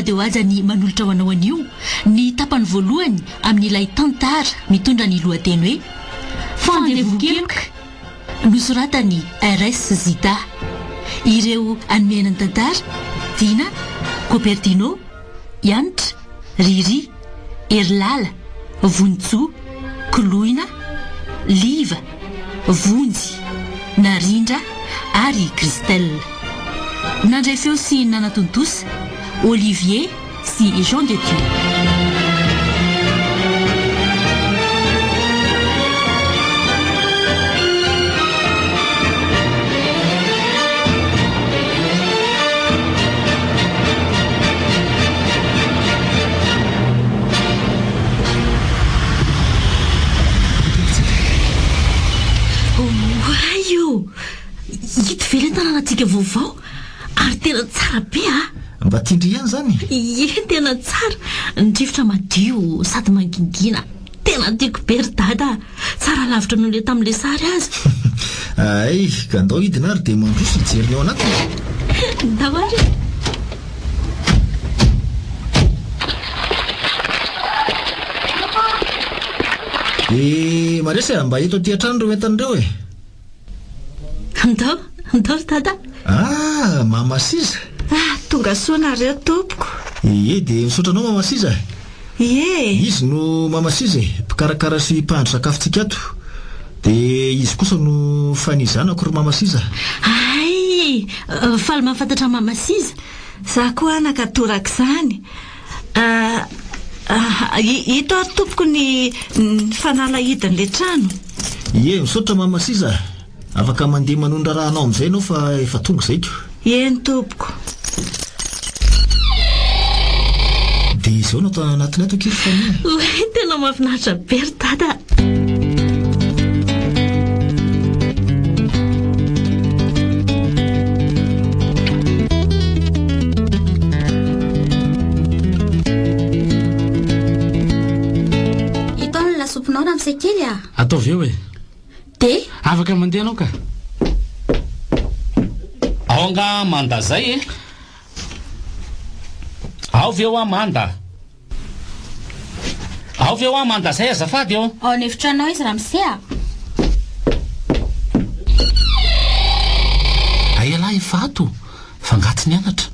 Radio Haja ny manolotra ho anao anio ny tapany voalohany amin'ilay tantara mitondra ny lohateny hoe Fandevokeloka nosoratan'i RS Zita. Ireo hanome aina ny tantara, Dina, Copertino, Hanitra, Riri, Herilala, Vonintsoa, Koloina, Liva, Vonjy, Narindra ary Christelle. Nandray feo sy nanatontosa, Olivier sy Jean de Dieu. Oay ô! Ito ve ilay tanànantsika vaovao? Ary tena tsara be a! Mba tian-dry ihany izany? Ie, tena tsara! Ny rivotra madio sady mangingina. Tena tiako be ry dada a! Tsara lavitra noho ilay tamin'ilay sary aza. Hay, ka ndao hidina ary dia mandroso hijery ny ao anatiny. Ndao ary e! Dia Maresy a, mba eto aty an-trano ireo entana ireo e! Ndao, ndao ry dada. Ah, Mama Siza. Ah, tonga soa nareo tompoko. Ie, dia misaotra anao Mama Siza. Ie. Izy no Mama Siza e, mpikarakara sy mpahandro sakafontsika ato. Dia izy kosa no Fanny zanako ry Mama Siza. Hay, faly mahafantatra Mama Siza. Za koa anaka torak'izany. Ah, ito ary tompoko ny fanalahidin'ilay trano. Ie, misaotra Mama Siza a! Afaka mandeha manohy ny raharahanao amin'izay ianao fa efa tonga izay ko. Eny tompoko. Dia izao no atao anatiny ato akia ry Fanny a! Oay, tena mahafinaritra be ry Dada a! Ito ny lasopinao ramose kely a! Ataovy eo e! Dia? Afaka mandeha ianao ka! Ao angaha Manda zay e! Ao ve hoa Manda? Ao ve hoa Manda zay azafady ô! Ao an'efitranao izy ramose a! Hay ialahy efa ato fa angaha tsy nianatra?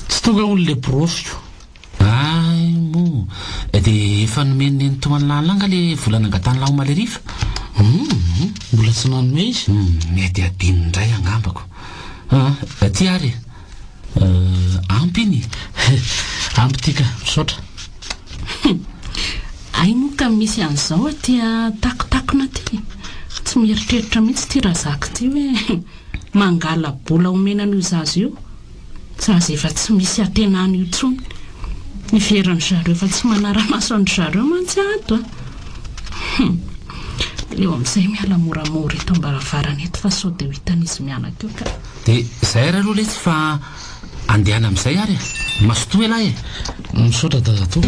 Tsy tonga hono le brosiko. Hay moa! Dia efa nomen'i nenitoa an'i Lala angaha le vola nangatahan'i omaly hariva? Hum, mbola tsy nanome izy. Hum, mety hadino indray angambako. Ah, aty ary e! Ampy iny e! Ampy ity ka, misaotra. Hum, hay moa ka misy an'izao aty an-takotakona aty e! Tsy mieritreritra mihitsy ity razaka ity hoe mangala-bola omena an'io zaza io. Zaza efa tsy misy antenana io intsony. Heverin-dry zareo fa tsy manara-maso an-dry zareo mantsy ato a! Hum! Aleo amin'izay miala moramora eto am-baravarana eto fa sao dia ho hitan'izy mianaka eo ka. Dia izay ary aloha letsy fa andehana amin'izay ary e! Mazotoa ialahy e! Misaotra dadatoa.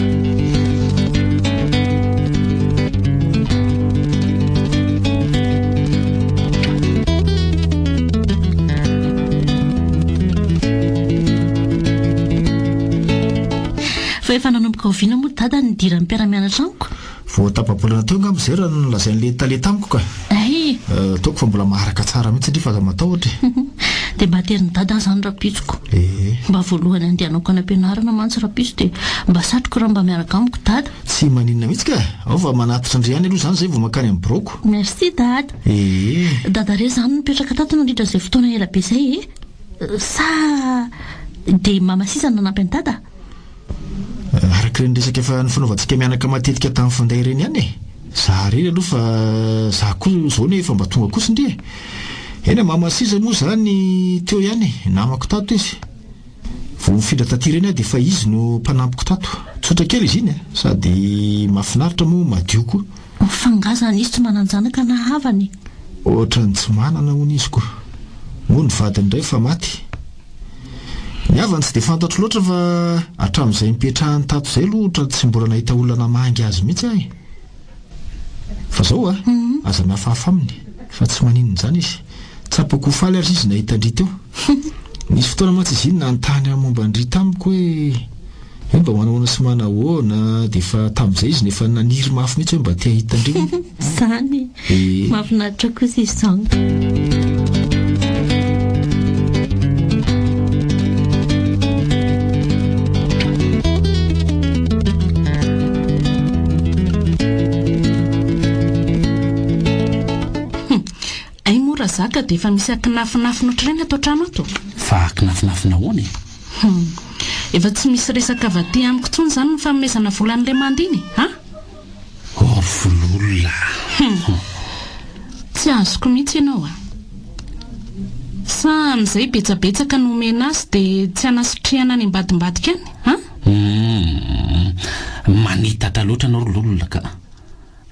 Fa efa nanomboka oviana moa dada ny nidiran'ny mpiara-mianatra amiko? Vao tapa-bolana teo angamba izay raha nolazain'ilay tale tamiko ka. Hay! Ataoko fa mbola maharaka tsara mihitsy ndry fa aza matahotra e. Dia mba aterin'i dada aho izany rahampitsoko. Ee. Mba voalohany andehanako any am-pianarana mantsy rahampitso dia mba satriko raha mba miaraka amiko dada. Tsy maninona mihitsy ka! Ao fa manatitra ndry ihany aloha izany izay vao mankany amin'ny biraoko. Merci dada. Ee. Dada re izany nipetraka tato nandritra izay fotoana ela be izay e? Sa dia mama sisa no nanampy an'i dada? Araka ireny resaka efa nifanaovantsika mianaka matetika tamin'ny finday ireny ihany e! Za irery aloha fa za koa izao anie efa mba tonga kosa ndry e! Eny e, mama sisa moa izany teo ihany e, namako tato izy. Vao nifindra taty ireny aho dia efa izy no mpanampiko tato. Tsotra kely izy iny e, sady mahafinaritra moa madio koa. Fa nga zany izy tsy manan-janaka na havana e? Ohatran'ny tsy manana hono izy ko. Moa ny vadiny indray efa maty. Ny havany tsy dia fantatro loatra fa hatramin'izay nipetrahany tato izay aloha ohatran'ny tsy mbola nahita olona namangy azy mihitsy aho e. Fa zao a, aza mihafahafa aminy fa tsy maninona izany izy. Tsapako ho faly aza izy nahita an-dry teo. Nisy fotoana mantsy izy iny nanontany ahy momba an-dry tamiko hoe hoe mba manahoana sy manahoana, dia efa tamin'izay izy no efa naniry mafy mihitsy hoe mba te hahita an-dry hono. Izany e! Ee. Mahafinaritra kosa izy izany. Hay moa Razaka dia efa misy akinafinafina ohatr'ireny ato an-trano ato? Fa akinafinafina ahoana e? Hum. Efa tsy misy resaka avy aty amiko intsony izany ny fanomezana vola an'ilay manda iny e! An? Oh vololona a! Hum. Tsy azoko mihitsy ianao a! Sa amin'izay betsabetsaka no omena azy dia tsy hanasitrihana any ambadimbadika any? An? Hum. Manitatra loatra ianao ry lolona ka.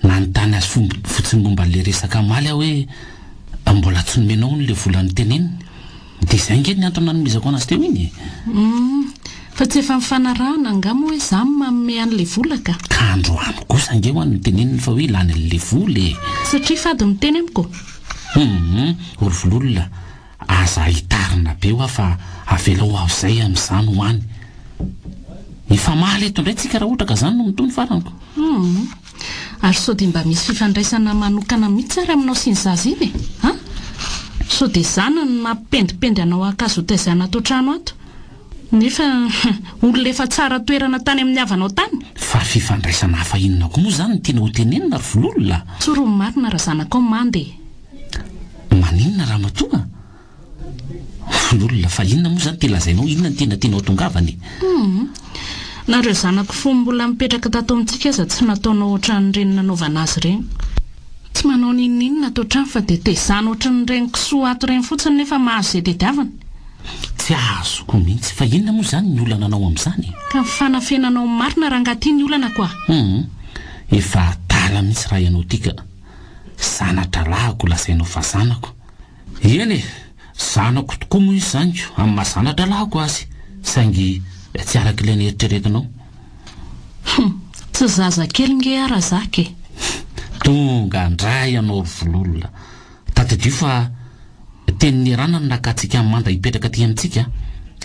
Nanontany azy fotsiny momba an'ilay resaka omaly aho hoe mbola tsy nomenao hono ilay vola noteneniny. Dia izay ange ny antony nanomezako anazy teo iny e! Humm, fa tsy efa nifanarahana angaha moa hoe izaho no manome an'ilay vola ka? Ka androany kosa ange hoa noteneniny fa hoe lany an'ilay vola e! Satria fady miteny amiko? Humm, ry vololona, aza hitarina be hoa fa avelao aho izay amin'izany ho any. Hifamaly eto indray tsika raha ohatra ka izany no mitohy ny farany ko. Humm. Ary sao dia mba misy fifandraisana manokana mihitsy ary aminao sy iny zaza iny e? An? Sao dia izany no nampipendipendy anao haka azy ho taizana ato an-trano ato? Nefa olona efa tsara toerana tany amin'ny havanao tany? Fa fifandraisana hafa inona koa moa izany no tianao ho tenenina ry vololona? Tsory ny marina raha zanakao manda e! Maninona ramatoa? Vololona, fa inona moa izany ity lazainao, inona no tena tianao hatongavana e? Humm. Na ireo zanako fony mbola nipetraka tato amintsika aza tsy nataonao ohatran'ireny nanaovana azy ireny. Tsy manao n'inon'inona ato an-trano fa dia tezana ohatran'ireny kisoa ato ireny fotsiny nefa mahazo izay tediaviny. Tsy azoko mihitsy, fa inona moa izany ny olana anao amin'izany e? Ka ny fanafenanao ny marina rangahy ity ny olana koa. Humm. Efa adala mihitsy raha ianao ity ka. Zana-dralahiko lazainao fa zanako. Eny e! Zanako tokoa moa izy izany ko, amin'ny maha zana-drahalahiko azy, saingy tsy araka ilay neritreretinao. Hum! Tsy zaza kely nge aho Razaka e! Tonga indray ianao ry vololona. Tadidio fa teny nierana no nakantsika an'i Manda hipetraka aty amintsika,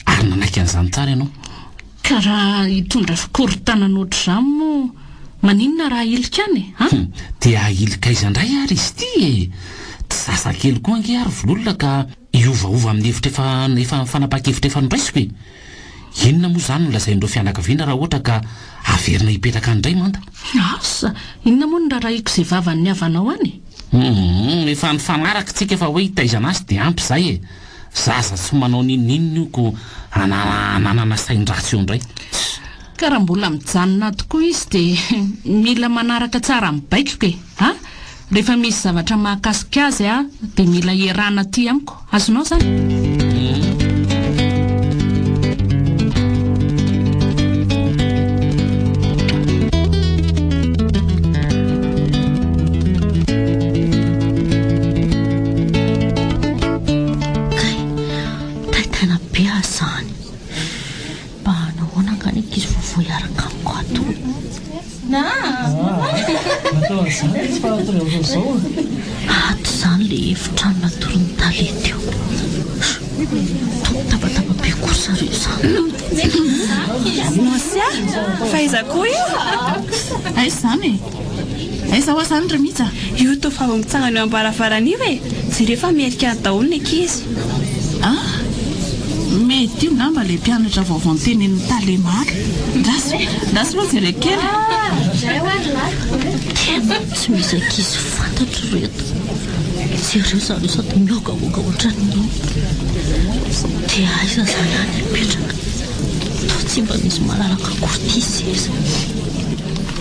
ary nanaiky an'izany tsara ianao. Ka raha hitondra fikorontanana ohatr'izany moa, maninona raha ahilika any e? An? Hum, dia ahilika aiza indray ary izy ity e? Tsy zazakely koa ange ary vololona ka hiovaova amin'ny hevitra efa efa fanapahan-kevitra efa noraisiko e! Inona moa izany no lazain'ireo fianakaviana raha ohatra ka averina hipetraka any indray Manda? Asa! Inona moa no rarahiko izay vavan'ny havanao any e? Humm, efa nifanaraka tsika fa hoe hitaizana azy dia ampy izay e! Zaza tsy manao n'inon'inona io ko ananana sain-dratsy eo indray. Tss. Ka raha mbola mijanona ato koa izy dia mila manaraka tsara ny baikoko e! A! Rehefa misy zavatra mahakasika azy a dia mila ierana aty amiko. Azonao izany? Kay, taitaina be aho izany. Mba nahoana angaha ny ankizy vaovao hiaraka amiko ato? Ato izany ilay efitrano natorin'ny tale teo. Toa mitabataba be kosa re izany. Nosia, fa aiza koa io? Aiza izany e? Aiza hoa izany ry Mija? Io tovovavy mitsangana eo am-baravarana io e! Jereo fa miherika any daholo ny ankizy. Ah! Mety io ngamba ilay mpianatra vaovao notenenin'i Tale omaly. Ndraso, ndraso aloha jereko kely. Tena tsy misy ankizy fantatro ireto. Jereo zareo sady mihogahoga ohatran'ny inona. Dia aiza izany any hipetraka? Toa tsy mba misy malalaka akory ity seza.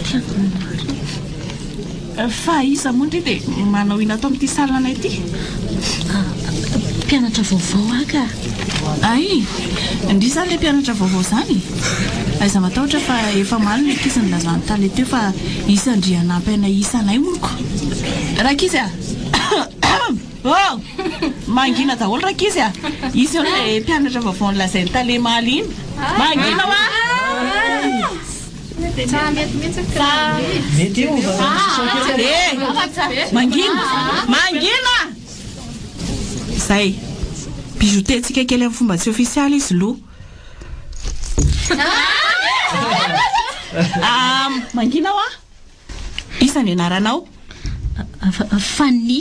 Tena marina. Fa iza moa ndry dia manao inona ato amin'ity salle-nay ity? Mpianatra vaovao aho ka. Hay! Ndry izany ilay mpianatra vaovao izany? Aiza matahotra fa efa omaly ny ankizy nilazan'i tale teo fa hisy an-dry hanampy anay isanay hono ko. Rankizy a! Oh! Mangina daholo rankizy a! Izy eo ilay mpianatra vaovao nolazain'i tale omaly iny. Mangina hoa! Eh! Mangina! Mangina! Izay. Bijouter-ntsika kely amin'ny fomba tsy ofisialy izy loha. Ah, mangina hoa. Iza ny anaranao? Fanny.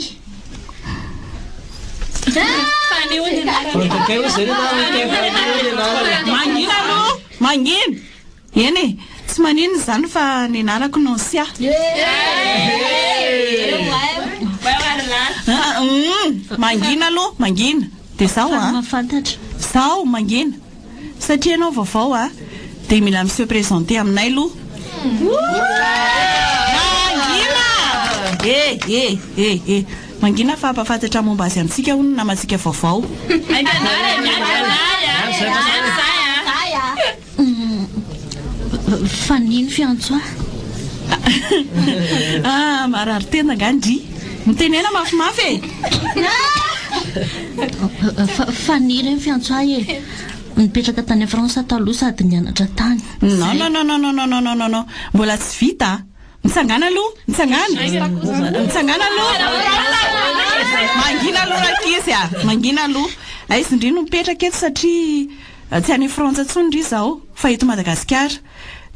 Mangina aloha, mangina. Eny e, tsy maninona izany fa ny anarako Noncia. Mangina aloha, mangina. Dia zao a. Zao, mangina. Satria ianao vaovao a, dia mila mi-se présenter aminay aloha. Mangina! Eh, eh, eh, eh. Mangina fa hampahafantatra momba azy amintsika hono ny namantsika vaovao. Fa nino fiantso ahy? Ah, marary tenda angaha ndry? Mitenena mafimafy e! Fa nino ny fiantso ahy e? Nipetraka tany France taloha sady nianatra tany. Non, non, non, non, non, non, non, non, mbola tsy vita a! Mitsangàna aloha, mitsangàna. Mitsangàna aloha. Mangina aloha rankizy a! Mangina aloha. Aiza ndry no mipetraka eto satria tsy any Frantsa intsony ndry izao fa eto Madagasikara.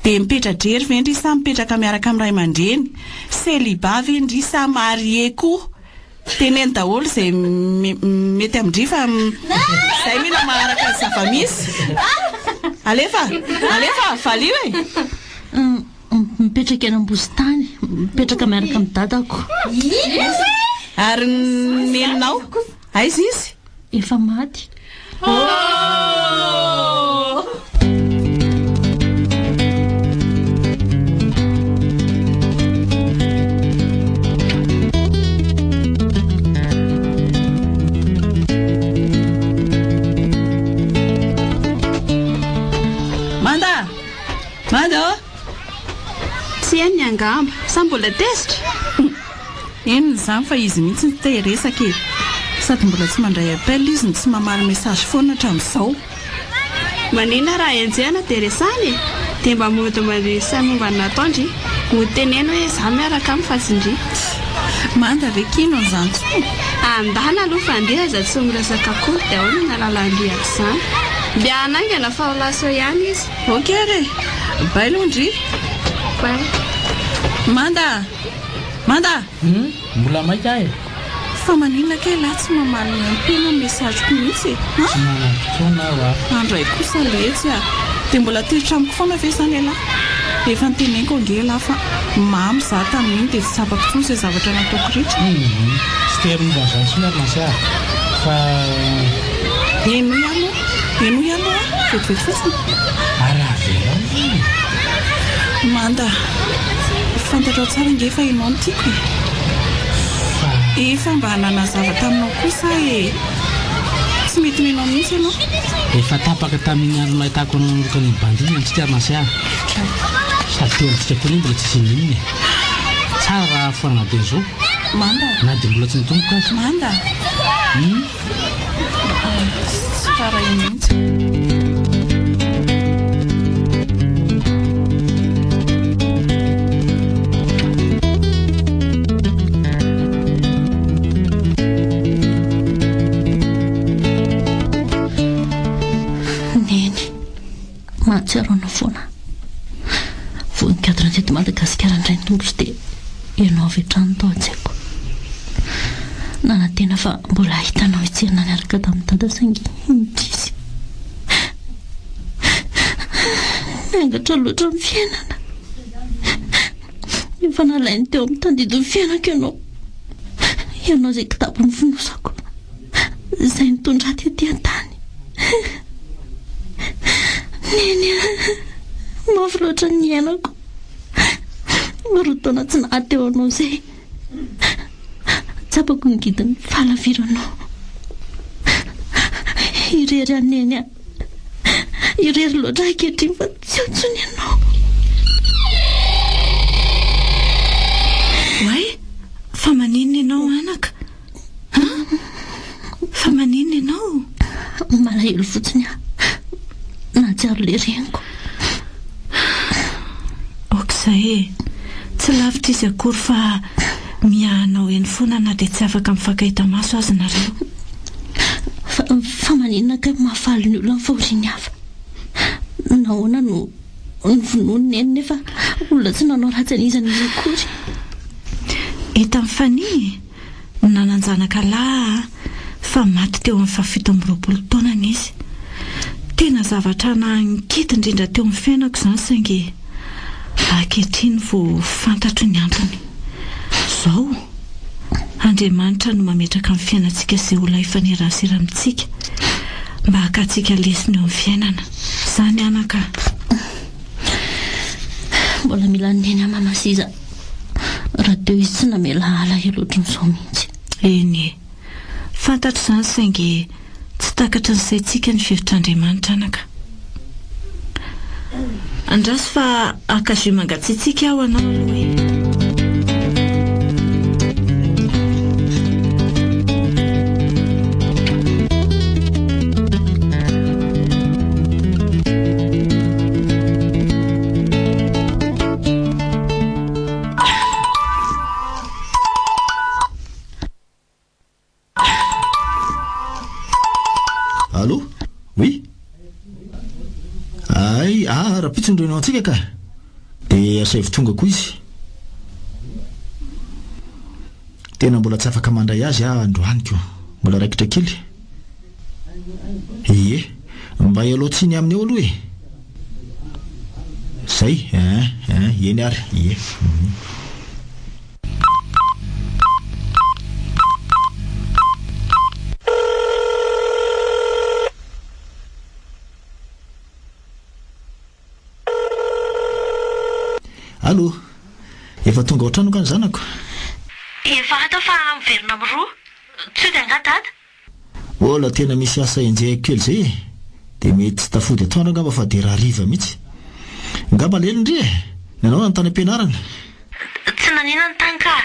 Dia mipetra-drery ve ndry sa mipetraka miaraka amin'ny ray aman-dreny? Célibat ve ndry sa marié koa? Teneno daholo izay mety amin-dry fa izay mila maharaka ny zava-misy. Alefa! Alefa! Valio e! Mipetraka eny Ambositany, mipetraka miaraka amin'ny dadako. Ary ny neninao? Aiza izy? Efa maty. Manda! Manda ô! Tsy henony angamba. Sa mbola tezitra? Henony izany fa izy mihitsy no te hiresaka e! Sady mbola tsy mandray appel izy no tsy mamaly message foana hatramin'izao. Maninona raha enjehina dia resahina e! Dia mba mody mandrisy saina momba ny nataon-dry. Mody teneno hoe izaho miaraka aminy fa tsy ndry. Manda ve kino an'izany tsony? Andana aloha fa ndry aza tsy miresaka akory dia ahoana ny halalan-dry an'izany? Mby hanaingana fa ho lasa eo ihany izy. Ok ary e! Bye aloha ndry. Bye. Manda! Manda! Hum, mbola maika aho e! Fa maninona kay lahy tsy mamaly ny ampela ny message-ko mihitsy e? Han? Tsy manam-potoana aho a! Andray kosa letsy a! Dia mbola tezitra amiko foana ve izany ialahy? Efa noteneniko ange ialahy fa mamo izaho tamin'iny dia tsy tsapako intsony izay zavatra nataoko rehetra. Hum, tsy te momba an'izany intsony ary mantsy aho fa. Henoy aloha, henoy aloha, vetivety fotsiny. Ary avelao e! Manda, fantatrao tsara ange fa ianao no tiako e! Fa. Efa mba nanazava taminao kosa aho e! Tsy mety menao mihitsy ianao. Efa tapaka tamin'iny andro nahitako anao nanoroka an'iny bandy iny antsika ry Masy a! Sady teo amintsika koa anie mbola tsisy n'inona e! Tsara raha foanana dia izao. Manda. Na dia mbola tsy nitomboka aza. Manda. Hum? Tsy raharahiany mihitsy. Neny, mahatsiaro anao foana. Vao nikadona teto Madagasikara indray ny tongotro dia ianao avy hatrany tao an-tsaiko. Nanantena fa mbola hahita anao hijerina niaraka tamin'i Dada saingy indrisy. Niangatra loatra ny fiainana. Efa nalainy teo amin'ny tandindon'ny fiainako ianao. Ianao izay kitapo nifonosako. Izay nitondra ahy tety an-tany. Neny a! Mafy loatra ny niainako. Roa taona tsy nahateo anao izay. Tsapako ny ngidin'ny fahalaviranao. Irery aho Neny a! Irery loatra aho ankehitriny fa tsy eo intsony ianao. Oay! Fa maninona ianao anaka? An? Fa maninona ianao? Malahelo fotsiny aho. Nahatsiaro ilay reniko. Aok'izay e! Tsy lavitra izy akory fa miaha anao eny foana na dia tsy afaka mifankahita maso aza nareo. Fa, fa maninona kay mahafaly ny olona ny fahorian'ny hafa? Nahoana no novonoin'i Neny nefa olona tsy nanao ratsy an'iza n'iza akory? Hitan'i Fanihy e! Nanan-janaka lahy aho fa maty teo amin'ny fahafito amby roapolo taonany izy. Tena zavatra nahankety indrindra teo amin'ny fiainako izany saingy ankehitriny vao fantatro ny antony. Izao, Andriamanitra no mametraka amin'ny fiainantsika izay olona hifanerasera amintsika mba hakantsika lesona eo amin'ny fiainana. Izany anaka a! Mbola mila an'i Neny aho Mama Ziza. Raha teo izy tsy namela alahelo ohatran'izao mihitsy. Eny e! Fantatro izany saingy tsy takatry ny saintsika ny fihevitr'Andriamanitra anaka. Andraso fa haka jus mangatsiatsiaka aho anao aloha e. Allô? Oui? Ay, ah, rahampitso ny réunion antsika ka. Dia asaivo tonga koa izy. Tena mbola tsy afaka mandray azy aho androany ko. Mbola raikitra kely. Ie. Mba ialao tsiny aminy eo aloha e. Zay, eh, eh, eny ary, ie. Allô! Efa tonga ao an-trano angaha ny zanako? Efa ato aho fa miverina amin'ny roa. Tsy hody angaha dada? Mbola tena misy asa enjehiko kely izay e! Dia mety tsy tafody atoandro angamba fa dia rahariva mihitsy. Angamba lelo ndry e! Nanao ny tany am-pianarana? Tsy nanina ny tany ka!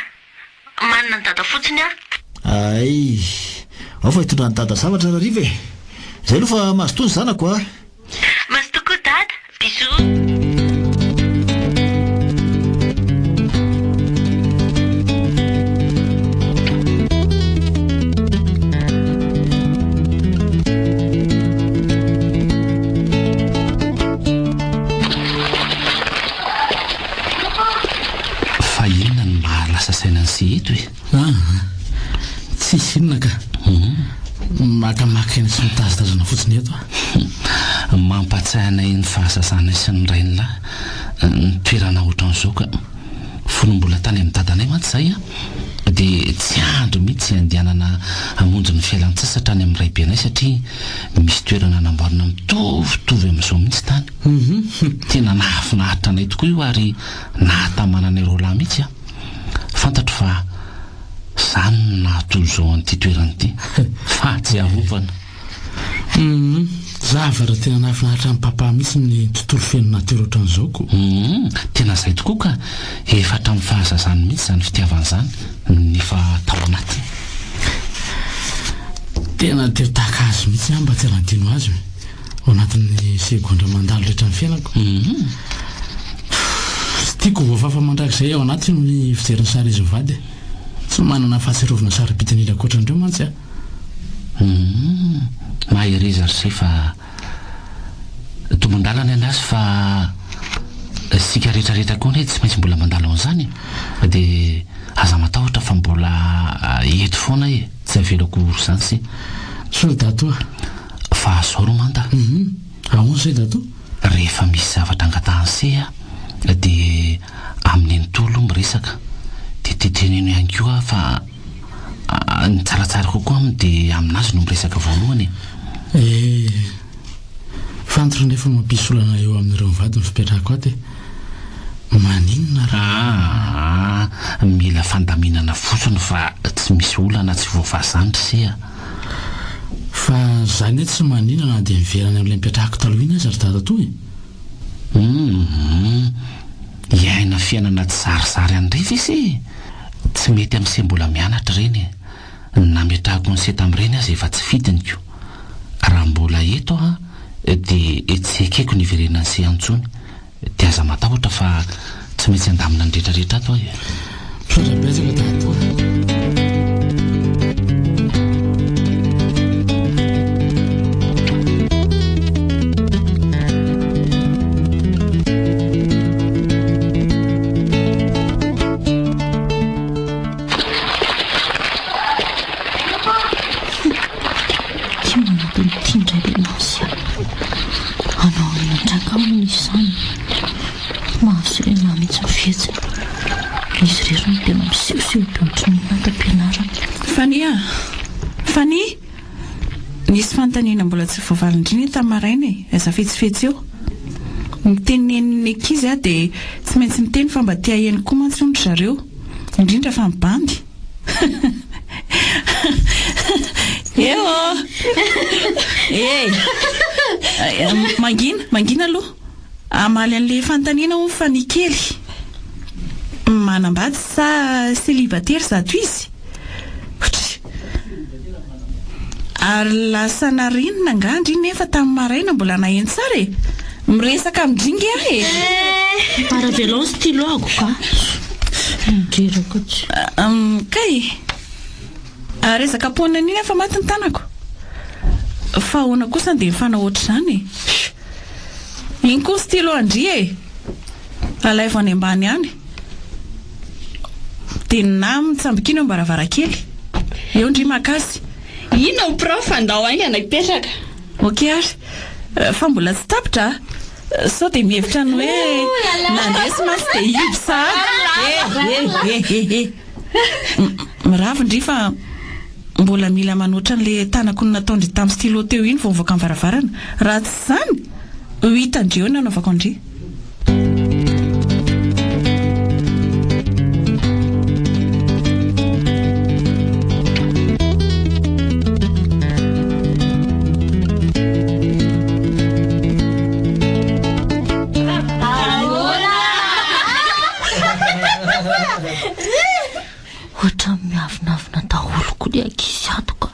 Manina an'i dada fotsiny aho. Hay! Ao fa hitondran'i dada zavatra rahariva e! Izay aloha fa mazotoa ny zanako a! Mazotoa koa dada! Bisous! Fa inona no maha lasa saina an'i se eto e? Aa, tsisy inona ka. Makamaka aina sy mitazatazana fotsiny eto aho. Mampahatsiahy anay ny fahazazanay sy ny rainilahy ny toerana ohatran'izao ka. Fony mbola tany amin'ny dadanay mantsy izahay dia tsy andry mihitsy handehanana hamonjy ny fialan-tsasatra any amin'ny raibenay satria misy toerana namboarina mitovitovy amin'izao mihitsy tany. Tena nahafinaritra anay tokoa io ary nahatamana anay roalahy mihitsy an! Fantatro fa zany no nahatoy izao an'ity toerana ity. Fahatsiarovana. Humm, zavatra tena nahafinaritra an'i Papa mihitsy ny tontolo feno natiora ohatran'izao ko. Humm, tena zay tokoa ka, efa hatramin'ny fahazazany mihitsy izany fitiavana izany no efa tao anatiny. Tena te ho tahaka azy mihitsy aho mba tsy hanadino azy. Ao anatin'ny segondra mandalo rehetra ny fiainako. Tsy tiako ho voafafa mandrakizay ao anaty ny fijery ny sary izy mivady. Tsy manana fahatsiarovana sarobidy indrindra ankoatra an'ireo mantsy aho. Humm, mahereza ry se fa tombon-dalana ialahy fa isika rehetra rehetra koa anie tsy maintsy mbola mandalo an'izany e! Dia aza matahotra fa mbola eto foana e! Tsy avelako ho ory izany se. Soa ry dadatoa. Fa zao ry Manda. Hum, ahoana izay dadatoa? Rehefa misy zavatra angatahan'i se a, dia amin'ny nenitoa aloha miresaka. Dia teteneno ihany koa fa ny tsaratsara kokoa aminy dia aminazy no miresaka voalohany e. Eh, fantatro nefa mampisy olana eo aminareo mivady ny fipetrahako ato e. Maninona raha. Aa, mila fandaminana fotsiny fa tsy misy olana tsy voavaha zany ry se a. Fa za anie tsy maninona na dia miverina any amin'ilay nipetrahako taloha iny aza ry dadatoa e. Humm, hiaina fiainana tsy zarizary any indray ve se e? Tsy mety amin'ny se mbola mianatra ireny e. Ny nametrahako ny se tamin'ireny aza efa tsy fidiniko. Raha mbola eto aho dia tsy ekeko ny hiverenan'ny se intsony. Dia aza matahotra fa tsy maintsy handamina ny rehetra rehetra ato aho e. Misaotra betsaka dadatoa. tena misehoseho be ohatran'ny inona ato am-pianarana. Fania a! Fania! Nisy fanontaniana mbola tsy voavaly-ndry anie tamin'ny maraina e! Aza fetsifetsy eo. Mitenen'ny ankizy aho dia tsy maintsy miteny fa mba te haheno koa mantsy hono ry zareo. Indrindra fa ny bandy. Eo ô! E! Mangina, mangina aloha. Hamaly an'ilay fanontaniana hono Fania kely. Manambady sa célibataire izato izy? Otry. Ary lasa narinina angaha ndry nefa tamin'ny maraina mbola naheno tsara e? Miresaka amin-dry nge aho e! Ary avelao ny stylo-ako ka! Mandreraka tsy. Kay! Resaka paonina an'iny aho fa maty ny tanako. Fa ahoana kosa dia mifanao ohatr'izany e? Iny koa ny stylo an-dry e! Alaivo any ambany any. Dia na mitsambikina eo am-baravarankely. Eo ndry maka azy. Inona prof, andao haingana hipetraka. Ok ary. Fa mbola tsy tapitra a! Sao dia mihevitra ny hoe nandresy mantsy dia hihoby sahady. Eh eh eh eh. Miravo ndry fa mbola mila manoatra an'ilay tanako nataon-dry tamin'ny stylo teo iny vao mivoaka ny varavarana. Raha tsy izany, ho hitan-dry eo ny nanaovako an-dry. Ohatran'ny miavonavona daholo koa ilay ankizy ato ka.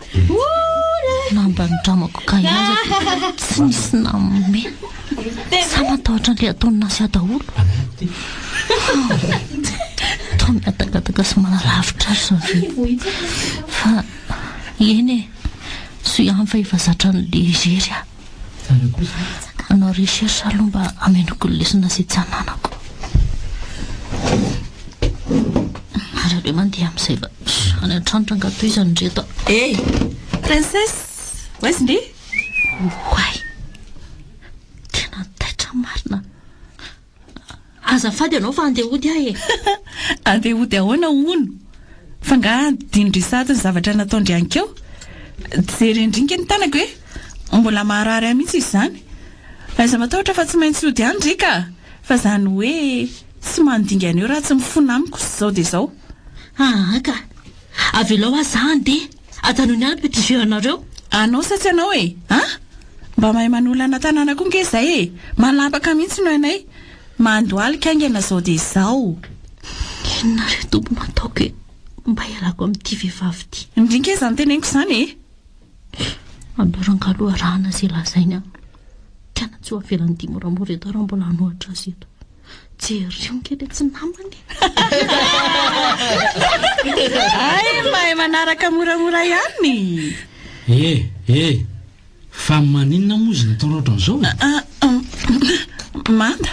Na mba nindramako kahie aza dia tsy nisy nanome. Sa matahotra an'ilay ataon'i Nasia daholo? Toa mihatakatakaka sy manalavitra azy izao ve? Fa eny e, soa ihany fa efa zatra an'ilay irery aho. Hanao recherche aloha mba hamenoako ny lesona izay tsy ananako. Ary aleo mandeha amin'izay fa any an-trano rangaha tohizany ireto a. Hey! Princesse! Ho aiza ndry? Oay! Tena taitra marina. Azafady ianao fa andeha hody aho e! Andeha hody ahoana hono? Fa angaha adinondry sahady ny zavatra nataondry ankeo? Jerendry nge ny tanako e! Mbola maharary ahy mihitsy izy izany. Aiza matahotra fa tsy maintsy hody ihany ndry ka! Fa izany hoe tsy mandingana eo raha tsy mifona amiko izao dia izao. Aa ka! Avelao aho za handeha! Ajanony any petit jeu anareo! Anao sa tsy anao e! An! Mba mahay manolana tanàna koa nge izay e! Manapaka mihitsy no hainay! Mandohalika haingana izao dia izao! Inona re tompo no ataoko e! Mba hialako amin'ity vehivavy ity. Ndry nge izany teneniko izany e! Aleo rangahy aloha arahana izay lazainy an! Tena tsy ho avelan'ity moramora eto aho raha mbola hanohatra azy eto. Jereo nge le tsy namana e! Hay mahay manaraka moramora ihany! Eh! Eh! Fa maninona moa izy nataonao ohatran'izao e? Manda.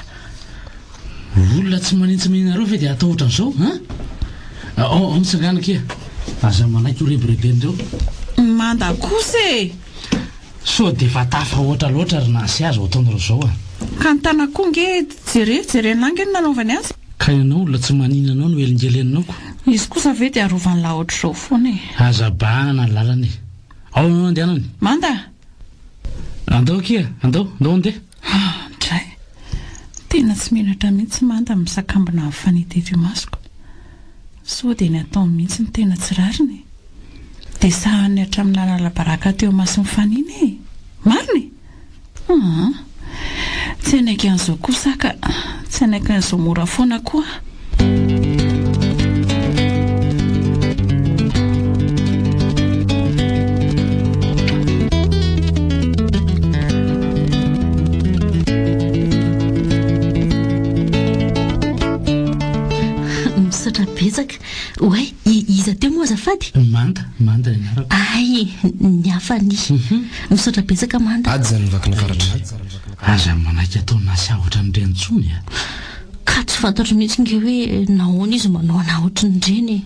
Olona tsy manintsy maninareo ve dia atao ohatran'izao an? Ao, ao mitsangàna akia. Aza manaiky ho rebireben'ireo. Manda kosa e! Sao dia efa tafahoatra loatra ry Nancy azy ataonareo izao a! Ka ny tanako koa nge jereo, jeren'lah nge ny nanaovany azy. Ka ianao olona tsy maninona anao no helingeleninao ko. Izy kosa ve dia arovan'lah ohatr'izao foana e! Aza bahanana ny lalana e! Ao no andehanany. Manda! Andao akia, andao, andao andeha. Ah, dray. Tena tsy menatra mihitsy Manda misakambina amin'ny fanety eto imasoko. Sao dia ny ataony mihitsy no tena tsy rariny e. Dia sahaniny hatramin'ny nanala baraka teo imason'i Fanina e! Marina e! Aa! Tsy hanaiky an'izao kosa aho ka! Tsy hanaiky an'izao mora foana koa aho. Misaotra betsaka. Oay, iza teo moa azafady? Manda, Manda ny anarako. Ay, ny hafa ny. Misaotra betsaka Manda. Aja ny vakina karatra. Aza manaiky atao nasy ahy ohatran'ireny intsony a. Ka tsy fantatro mihitsy nge hoe nahoana izy manao anah ohatran'ireny e.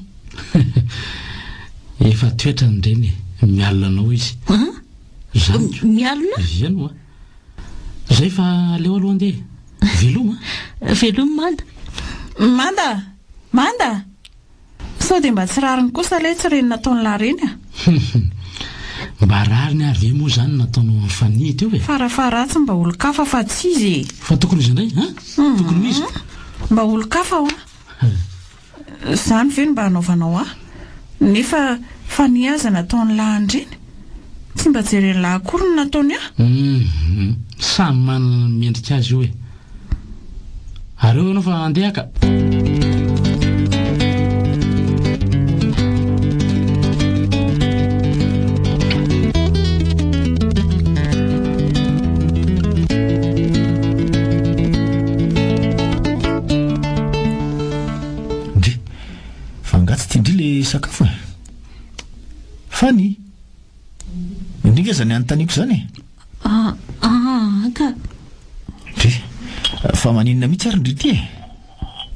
Efa toetrany ireny e, mialona anao izy. An? Zany ko. Mialona? Eny oa. Zay fa aleo aloha andeha e. Veloma a. Veloma Manda. Manda! Manda! Sao dia mba tsy rariny kosa letsy ireny nataon'lah ireny a! Mba rariny ary ve moa izany ny nataonao an'i Fanie teo e? Farafaharatsiny mba olon-kafa fa tsy izy e! Fa tokony ho iza indray an? Tokony ho iza? Mba olon-kafa hoa! Izany ve no mba hanaovanao ahy? Nefa Fanie aza nataon'lah an'ireny? Tsy mba jeren'lah akory ny nataony ahy? Hum, samy manana ny mendrika azy io e! Ary eo ianao fa handeha ka. Ndry, fa angaha tsy tian-dry le sakafo e? Fany? Ndry nga zany anontaniako zany e? Ah, ah, ka. Ndry, fa maninona mihitsy ary ndry ity e?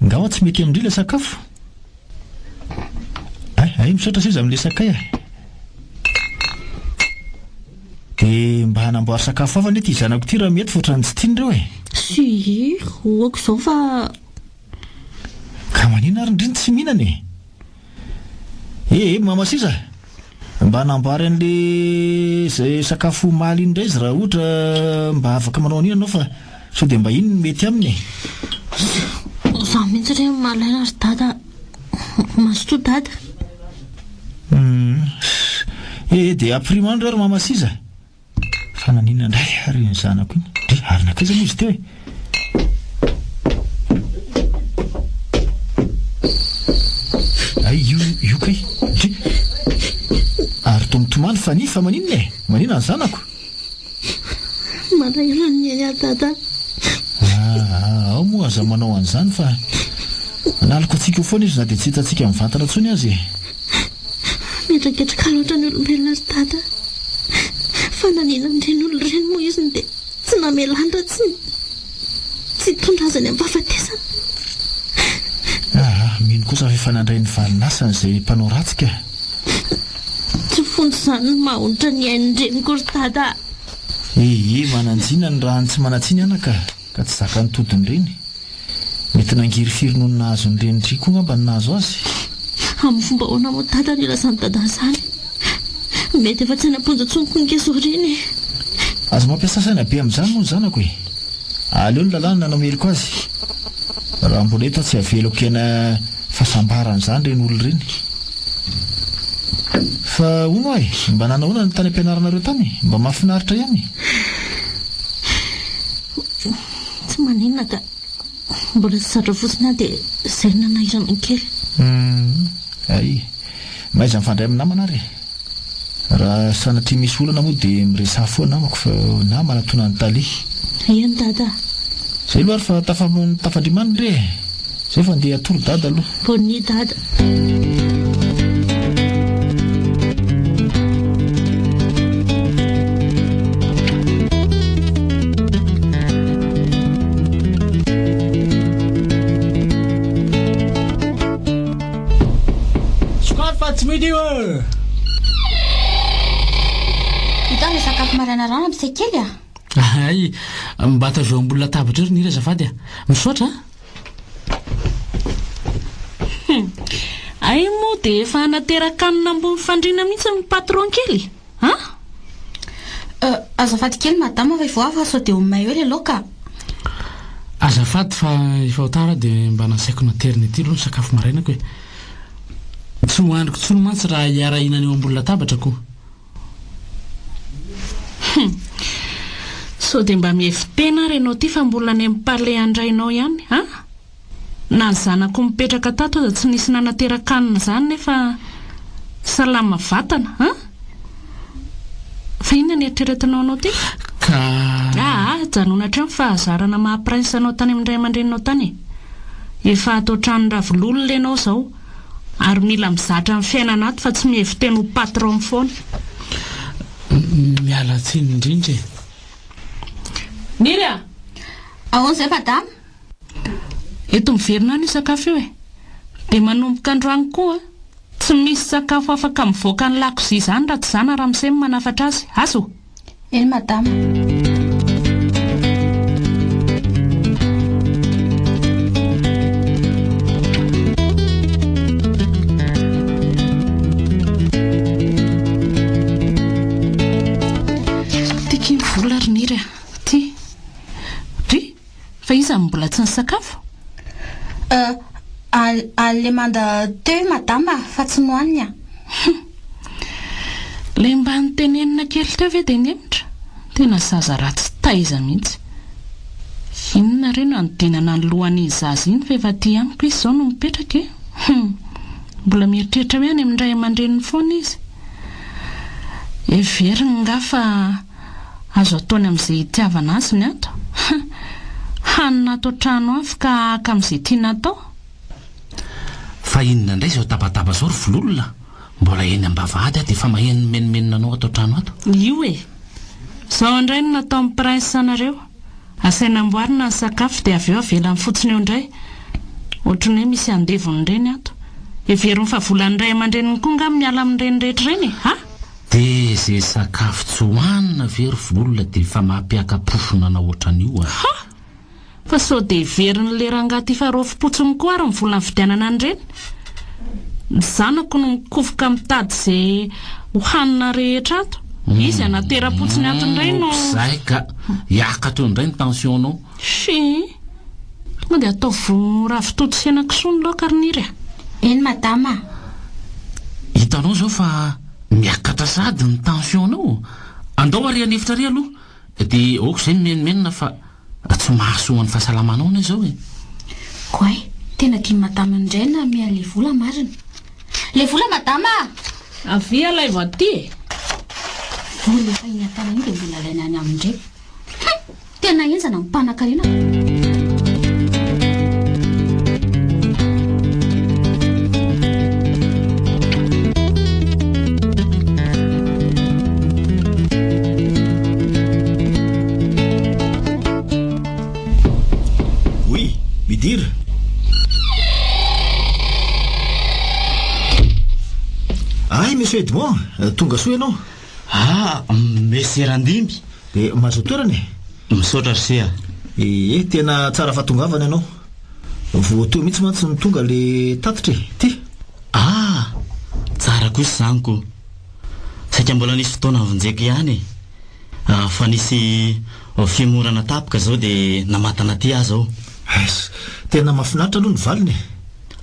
Nga hoa tsy mety amin-dry ilay sakafo? Hay, hay misaotra seza amin'ilay sakay e. Dia mba hanamboary sakafo hafa anie ity zanako ity raha mety fa ohatran'ny tsy tiany ireo e. Si, ok izao fa. Ka maninona ary ndry no tsy mihinana e? Eh eh mama sisa mba hanamboary an'le zay sakafo omaly iny indray izy raha ohatra mba afaka manao an'iny ianao fa sao dia mba iny no mety aminy e. Za mihitsy re malaina ry dada a. Mazotoa dada. Hum. Eh eh dia ampirimo any re ry mama sisa. Fa naninona indray ary iny zanako iny? Dry, ary nankaiza moa izy teo e? Ay, io, io kay. Dry. Ary toa mitomany Fania, fa maninona e? Maninona ny zanako? Malahelo an'i Neny aho Dada. Ah, ao moa aza manao an'izany fa analiko antsika eo foana izy na dia tsy hitantsika mivantana intsony aza e. Mihetraketraka loatra ny olombelona ry Dada. Fa nanina an'ireny olona ireny moa izy no dia tsy namela any raha tsy tsy hitondra azy any am-pahafatesana. Ah, mino kosa fa efa nandray ny valin'asany izay mpanao ratsy ka. Tsy fonja izany no maha-onitra ny ain'ny reniko ry Dada a! Ee, manan-jina ny ràn'ny tsy manan-tsiny anaka ka tsy zakan'ny todiny ireny. Mety nangirifiry noho ny nahazo ny renin-dry koa angamba ny nahazo azy. Amin'ny fomba ahoana moa Dada no ilazan'i Dada an'izany? Mety efa tsy any am-ponja intsony koa nge zao reny e! Aza mampiasa saina be amin'izany moa ny zanako e! Aleo ny lalàna nanameloka azy. Raha mbola eto aho tsy avelako hiaina fahasambarana izany ireny olona ireny. Fa hono hoa e, mba nanahoana ny tany am-pianaranareo tany? Mba mahafinaritra ihany? Tsy maninona ka. Mbola tsy zatra fotsiny aho dia izay no nanahirana kely. Humm, hay. Mahaiza mifandray amin'ny namana ary e. Raha sanatria misy olana moa dia miresaha foana amiko fa na manatona an'i Tale. Eny Dada a. Zay aloha ary fa tafa tafandrimaniny re e. Zay fa ndeha hatory Dada aloha. Bonne nuit Dada. Sokafy fa tsy mety io e! Hitao ilay sakafo maraina rano ampiseho kely a! Hay, mba ataovy eo ambony latabatra eo ry Nira azafady a! Misaotra a! Hum! Hay moa dia efa hanateran-kanina ambony fandriana mihitsy ny patron kely a! Euh, azafady kely madama fa efa ho avy fa sao dia ho may eo ilay laoka. Azafady fa efa ho tara dia mba nasaiko naterina ety aloha ny sakafo marainako e. Tsy hohaniko intsony mantsy raha hiara-hihinana eo ambony latabatra ko. Hum! Sao dia mba mihevi-tena ary ianao ity fa mbola any amin'ny palais an-drainao ihany an? Na ny zanako mipetraka tato aza tsy nisy nanateran-kanina izany nefa salama vatana an! Fa inona ny eritreretinao anao ity? Ka. Aa, ajanona hatreo ny fahazarana maha prince anao tany amin'ny ray aman-dreninao tany e! Efa ato an-tranon-dRavololona ianao izao ary mila mizatra ny fiainana ato fa tsy mihevi-tena ho patron foana. Miala tsiny indrindra e! Niry a! Ahoana izay madama? Eto miverina any io sakafo io e! Dia manomboka androany koa tsy misy sakafo afaka mivoaka ny lakozia izany raha tsy za na ramose no manafatra azy. Azo? Eny madama. Iza no mbola tsy nisakafo? Euh, alemanda teo i madama fa tsy nohaniny a! Hum! Ilay mba notenenina kely teo ve dia nihemotra? Tena zaza ratsy taiza mihitsy. Inona re no hanodinana ny lohan'iny zaza iny fa efa aty amiko izy izao no mipetraka e! Hum! Mbola mieritreritra hoe any amin'ny ray aman-dreniny foana izy. Heveriny nga fa azo ataony amin'izay itiavana azy ny ato? Hum! Hanina ato an-trano avy ka haka amin'izay tiana atao? Fa inona indray izao tabataba izao ry vololona? Mbola eny am-bavahady aho dia efa maheno ny menomenonanao ato an-trano ato. Io e! Izao indray no nataon'i Prince anareo. Asaina amboarina ny sakafo dia avy eo avelany fotsiny eo indray. Ohatran'ny hoe misy andevony ireny ato. Heveriny fa volan'ny ray aman-dreniny koa angaha miala amin'ireny rehetra ireny e! Ha! Dia izay sakafo tsy hohanina ve ry vololona dia efa mampiaka-pofona anao ohatran'io a! Ha! Fa sao dia heverin'le rangahy ty fa raofim-potsiny koa ary ny vola nividianana an'ireny? Ny zanako no mikofoka mitady ze ho hanina rehetra ato. Izy hanatera-potsiny ato indray no. Zay ka! Hiakatra eo indray ny tension-nao. Fii. Tonga dia ataovy ravitoto sy henakisoa ny laoka ry Niry a! Eny madama a! Hitanao izao fa miakatra sahady ny tension-nao. Andao ary an'efitra ary aloha dia aoka izay mimenomenona fa tsy mahasoa ny fahasalamanao anie izao e! Oay, tena tian'i madama indray ny nanome an'ilay vola marina. Ilay vola madama a! Avia alaivo aty e! Vola efa iny an-tanana iny dia mbola alaina any aminy indray. Hum! Tena henjana ny mpanankarena ka. Oui, midira. Ay, Monsieur Edmond, tonga soa ianao. Ah, Monsieur Randimby. Dia mahazoa toerana e. Misaotra ry se a. Ee, tena tsara fahatongavana ianao. Vao teo mihitsy mantsy no tonga le tatitra e. Ty. Ah! Tsara kosa izany ko. Saika mbola nisy fotoana vonjeko ihany e. Fa nisy fihemorana tapoka izao dia namatana aty aho izao. Eiss! Tena mahafinaritra aloha ny valiny e.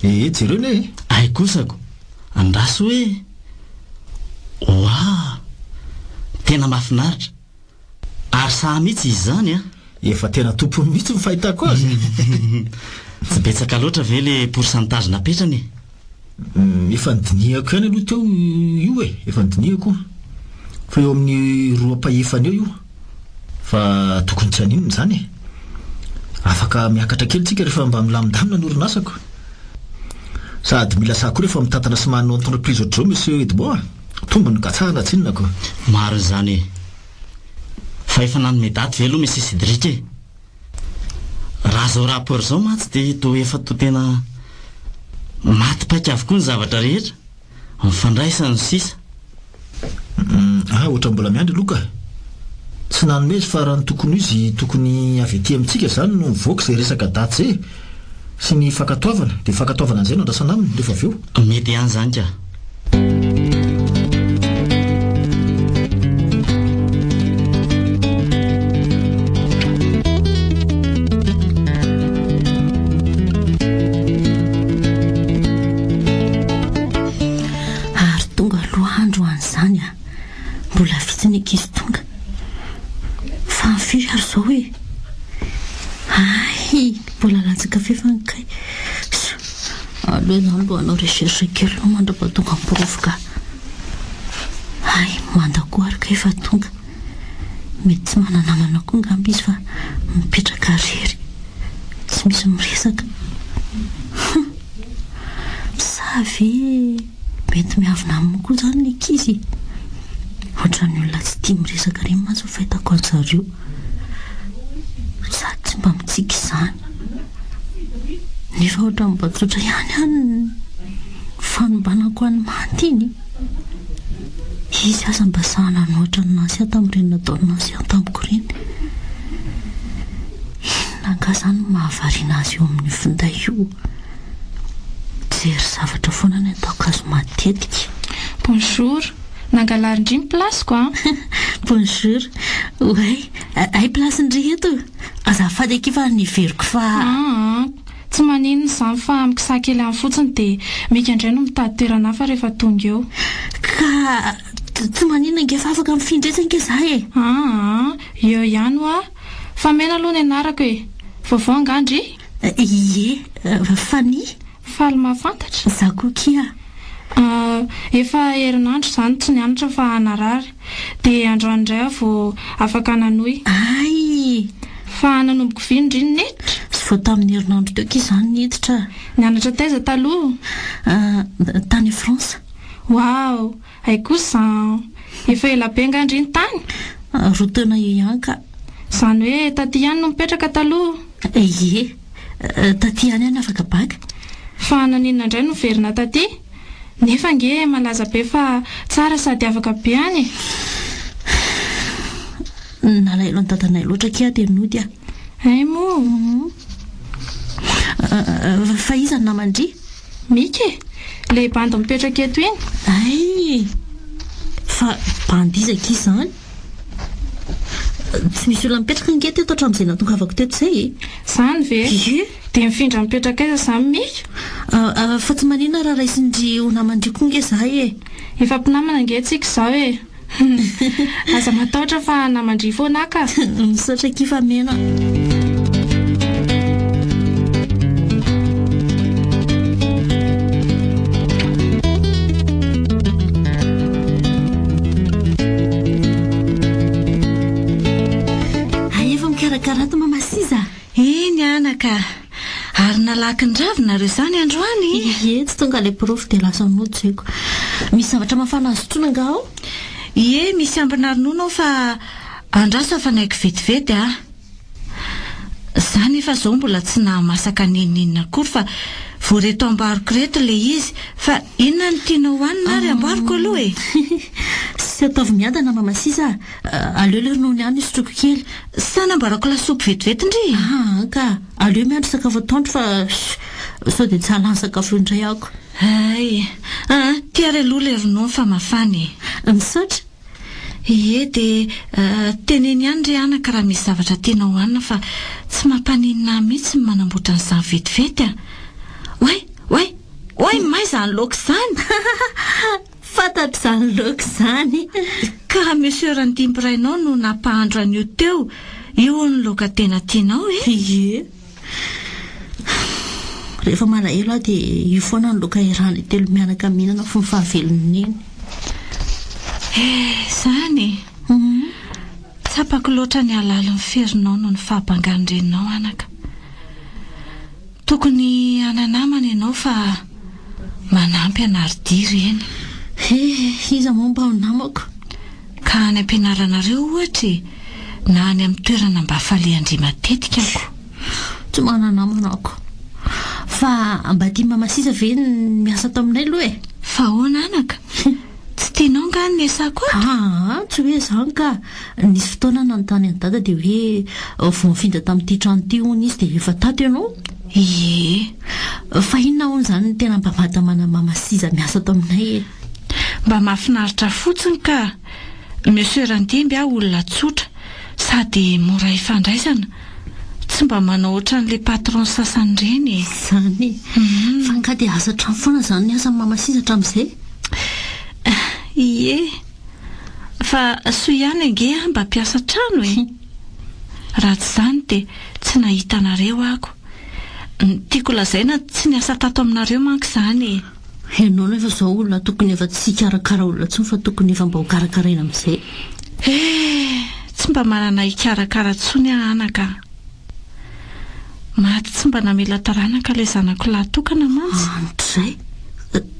Ee, jereo anie e. Hay kosa ko. Andraso hoe. Oaa! Tena mahafinaritra. Ary sahy mihitsy izy izany an! Efa tena tompony mihitsy ny fahitako azy. Tsy betsaka loatra ve le pourcentage napetrany e? Efa nodinihako ihany aloha teo io e, efa nodinihako fa eo amin'ny roa ampahefany eo io. Fa tokony tsy haninona izany e! Afaka miakatra kely tsika rehefa mba milamindamina ny orinasako. Sady mila sahy koa rehefa mitantana sy manao entreprise ohatr'izao Monsieur Edmond a! Tombony katsahana tsinona ko. Marina izany e! Fa efa nanome daty ve aloha Monsieur Cédric e? Raha izao rapport izao mantsy dia toa efa toa tena maty paika avokoa ny zavatra rehetra. Mifandraisa ny sisa. Ah, ohatran'ny mbola miandry aloha ka. Tsy nanome izy fa raha ny tokony ho izy tokony avy aty amintsika izany no mivoaka izay resaka daty izay sy ny fankatoavana, dia fankatoavana an'izay no andrasana aminy rehefa avy eo. Mety ihany izany ka. Ary tonga aloha andro an'izany a! Mbola vitsy ny ankizy tonga. Fa ny firy ary izao e? Hay! Mbola latsaka fefany kay. Aleo izany mba hanao recherche kely aloha mandra-pahatonga ny porofo ka. Hay! Manda koa ary kay fa tonga. Mety tsy mana-namana koa angamba izy fa mipetraka irery. Tsy misy miresaka. Hum! Sa ve mety miavona aminy koa izany ny ankizy e? Ohatran'ny olona tsy tia miresaka ireny mantsy ny fahitako an-dry zareo. Sady tsy mba mitsiky izany. Nefa ohatran'ny mba tsotra ihany any ny fanombanako an'i Manta iny. Izy aza mba sahy nanohatra an'i Nancy tamin'ireny nataon'i Nancy tamiko ireny. Inona angaha izany no mahavariana azy eo amin'io finday io? Mijery zavatra foana ny ataoko azy matetika. Bonjour. Nangalarin-dry ny place-ko an! Bonjour. Oay, hay place-ndry eto. Azafady akia fa niveriko fa. Aa, tsy maninona izany fa mikisaha kely any fotsiny dia Mika indray no mitady toerana hafa rehefa tonga eo. Ka tsy maninona ange fa afaka mifindra etsy ange za e! Aa, eo ihany hoa. Fa Mena aloha ny anarako e! Vaovao angaha ndry? Ie, Fania. Faly mahafantatra. Za koa kia. Ah, efa herinandro izany tsy nianatra fa narary. Dia androany indray aho vao afaka nanohy. Hay! Fa nanomboka vy ndry ny niditra? Tsy vao tamin'ny herinandro teo kia izany niditra. Nianatra taiza taloha? Ah, tany France. Waouh! Hay kosa an! Efa ela be nga ndry ny tany? Roa taona eo ihany ka. Izany hoe taty ihany no mipetraka taloha? Ie, taty ihany aho no afaka bac. Fa naninona indray no niverina taty? Nefa ange malaza be fa tsara sady afaka be any e! Nalahelo an'i dadanay loatra akia dia nody aho. Hay moa? Fa iza ny naman-dry? Mika e! Le bandy mipetraka eto iny. Hay! Fa bandy iza akia izany? Tsy misy olona mipetraka ange teto hatramin'izay nahatongavako teto izay e! Izany ve? Ie! Dia mifindra mipetraka aiza izany Mika? Fa tsy maninona raha raisin-dry ho naman-dry koa ange izahay e! Efa mpinamana ange tsika izao e! Aza matahotra fa naman-dry foana aho ka! Misaotra akia fa mena. Hay efa mikarakara ato Mama Siza a! Eny anaka a! Ary nalaky ny ravinareo izany androany? Ie, tsy tonga ilay porofo dia lasa nody zaiko. Misy zavatra mafana azo sotroina angaha ao? Ie, misy ambina ronono ao fa andraso hafanaiko vetivety a! Za nefa zao mbola tsy nahamasaka n'inon'inona akory fa vao reto amboariko reto ilay izy fa inona no tianao hohanina ary amboariko aloha e! Sy ataovy miadana mama sisa a! Aleo ilay ronono ihany sotroiko kely. Sa namboarako lasopy vetivety ndry e! Aa ka! Aleo miandry sakafo atoandro fa sao dia tsy hahalany sakafo eo indray aho ko. Hay! Aa ty ary aloha ilay ronono fa mafana e! Misaotra! Ie dia teneno ihany re anaka raha misy zavatra tianao hohanina fa tsy mampaninona ahy mihitsy ny manamboatra an'izany vetivety a! Oay! Oay! Oay! May izany laoka izany! Fantatro izany laoka izany. Ka Monsieur Randimby rainao no nampahandro an'io teo, io hono laoka tena tianao e? Ie. Rehefa malahelo aho dia io foana ny laoka iarahanay telo mianaka mihinana fony fahavelon'i Neny. Eh, izany e! Tsapako loatra ny halalin'ny ferinao noho ny fahabangan-dreninao anaka. Tokony hana-namana ianao fa manampy an'Ardia ireny. He, iza moa mba ho namako? Ka any am-pianaranareo ohatra e, na any amin'ny toerana mba falehan-dry matetika ko. Tsy mana-namana aho ko. Fa mba tian'i Mama sisa ve ny miasa ato aminay aloha e? Fa ahoana anaka? Tsy tianao angaha ny niasako ato? Aa, tsy hoe izany ka. Nisy fotoana aho nanontany an'i Dada dia hoe vao nifindra tamin'ity trano ity hono izy dia efa tato ianao? Ie. Fa inona hono izany no tena mba mahatamana an'i Mama Siza miasa ato aminay e? Mba mahafinaritra fotsiny ka. Monsieur Randimby aho olona tsotra sady mora ifandraisana. Tsy mba manao ohatran'ilay patron sasany ireny e. Izany e. Fa angaha dia asa trano foana izany ny asan'i Mama Siza hatramin'izay? Ie. Fa soa ihany ange aho mba mpiasa trano e. Raha tsy izany dia tsy nahita anareo ako. Ny tiako lazaina tsy niasa tato aminareo manko izany e. Ianao nefa izao olona tokony efa tsy hikarakara olona intsony fa tokony efa mba ho karakaraina amin'izay. Eh! Tsy mba manana hikarakara intsony aho anaka a! Maty tsy mba namela taranaka ilay zanako lahy tokana mantsy. Andray!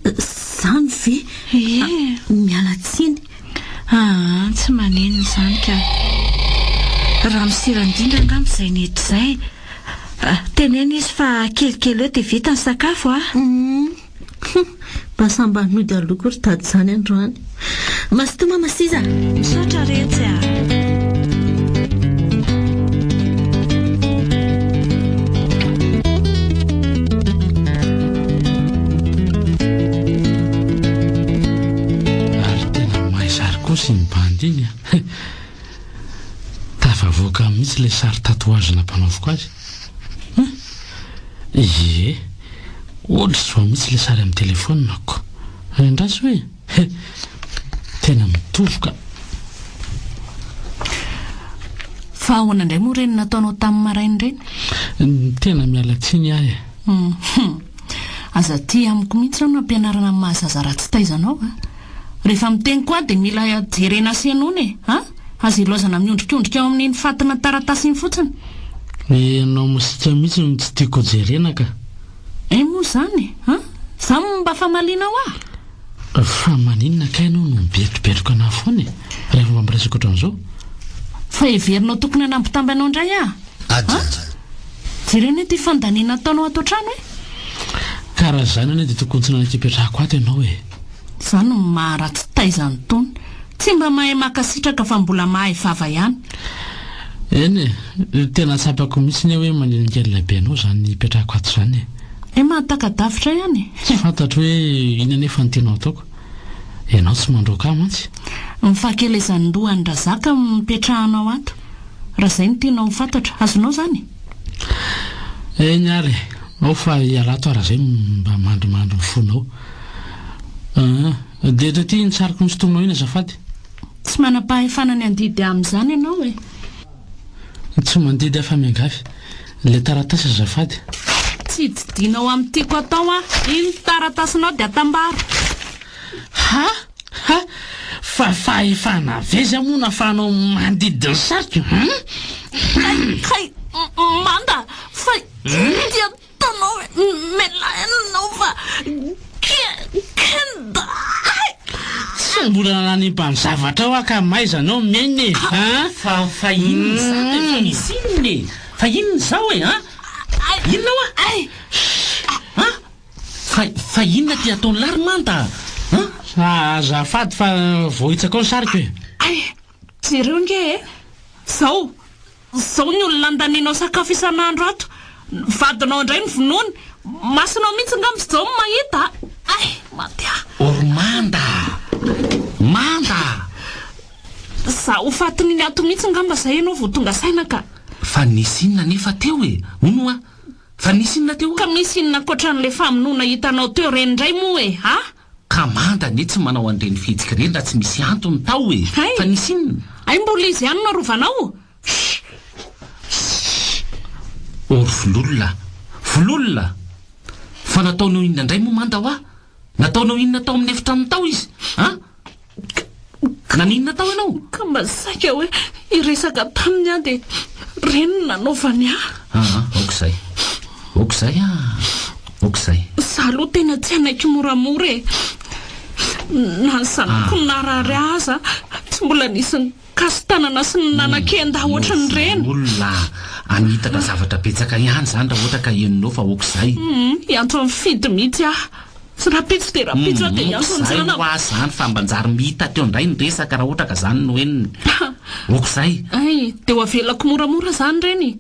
Izany ve? Ie. Miala tsiny. Aa, tsy maninona izany ka. Raha misira indrindra angamba izay niditra izay. Teneno izy fa kelikely eo dia vita ny sakafo a! Hum! Mba sambany nody aloha koa ry dada izany androany. Mazotoa mama sisa! Misaotra retsy a! Ary tena may kosa iny bandy iny a! Tafavoaka mihitsy ilay sary tatouage nampanaoviko azy. Hum! Ie! Ohatr'izao mihitsy ilay sary amin'ny telefaoniko. Andraso e! He! Tena mitovy ka! Fa ahoana indray moa ireny nataonao tamin'ny maraina ireny? Tena miala tsiny aho e! Hum! Aza aty amiko mihitsy ianao no ampianarana ny maha zaza ratsy taiza anao a! Rehefa miteny koa aho dia mila jerena sy henoina e! A! Aza ilaozana miondrikondrika ao amin'iny fatina taratasy iny fotsiny. Ianao mosika mihitsy no tsy tiako hojerena ka! Hay moa izany a! Izany no mba famalianao ahy? Fa maninona kay ianao no mibetrobetroka anah foana e? Rehefa mba miresaka ohatran'izao? Fa heverinao tokony hanambitamby anao indray aho? A! Jereo anie ity fandaniana ataonao ato an-trano e! Ka raha izany anie dia tokony tsy nanaiky hipetrahako ato ianao e! Izany no maha ratsy taiza an'itony. Tsy mba mahay mankasitraka fa mbola mahay vava ihany. Eny e, tena tsapako mihitsy anie hoe manelingelina be anao izany hipetrahako ato izany e. Hay mahataka-davitra ihany e. Tsy fantatro hoe inona anefa no tianao ataoko. Ianao tsy mandroaka ahy mantsy. Ny fahakelezan-dohan-dRazaka no nipetrahanao ato. Raha izay no tianao ho fantatra. Azonao izany? Eny ary e. Ao fa hiala ato aho raha izay mba mandrimandry ny fonao. Aa. Dia eto aty iny sariko nosintominao iny azafady. Tsy manam-pahefana ny handidy amin'izany ianao e. Tsy mandidy aho fa miangavy. Ilay taratasy azafady. Tsy didianao amin'ny tiako atao aho. Iny taratasinao dia atambaro. Ha! Ha! Fa fahefana avy aiza moa no ahafahanao mandidy ny sariko hein? Kay! Kay! Manda! Fa ity ataonao e! Mialà ianao fa kenda ay! Tsy mbola nanimba ny zavatra ao aho ka maiza anao miaina e! Hein? Fa fa inona izany e? Fa misy inona e? Fa inona izao e? An? Inona hoa? Ay! An? Fa fa inona ty ataon'lah ry Manda a? An? Azafady fa voahitsakao ny sariko e! Ay! Jereo nge e! Zao! Zao ny olona andanianao sakafo isan'andro ato! Ny vadinao indray no vonoiny! Masonao mihitsy angamba izao no mahita a! Ay! Maty aho! O ry Manda a! Manda a! Za ho fatin'iny ato mihitsy angamba zay ianao vao tonga saina ka! Fa nisy inona anefa teo e? Hono hoa? Fa nisy inona teo? Ka misy inona ankoatran'ilay famonoana hitanao teo ireny indray moa e? A! Ka manda anie tsy manao an'ireny fihetsika ireny raha tsy misy antony tao e! Hay! Fa nisy inona? Hay mbola izy ihany no arovanao? Or vololona! Vololona! Fa nataonao inona indray moa manda hoa? Nataonao inona tao amin'ny efitranony tao izy? An? Naninona tao ianao? Ka mba saika hoe hiresaka taminy aho dia ireny no nanaovany ahy. Aa, aoka izay. Aoka izay ah! Aoka izay. Izaho aloha tena tsy hanaiky moramora e! Na ny zanako narary ahy aza tsy mbola nisy nikasi-tanana sy nanakenda ahy ohatran'ireny. Olona hanitatra zavatra betsaka ihany izany raha ohatra ka henonao fa aoka izay. Hum, hiantso an'i Fidy mihitsy aho. Tsy rahampitso dia rahampitso aho dia hiantso an'i Zay Janana. hoa zany fa mbanjary mihita teo indray ny resaka raha ohatra ka zany no henony. Ok zay. Hay, dia ho avelako moramora zany ireny.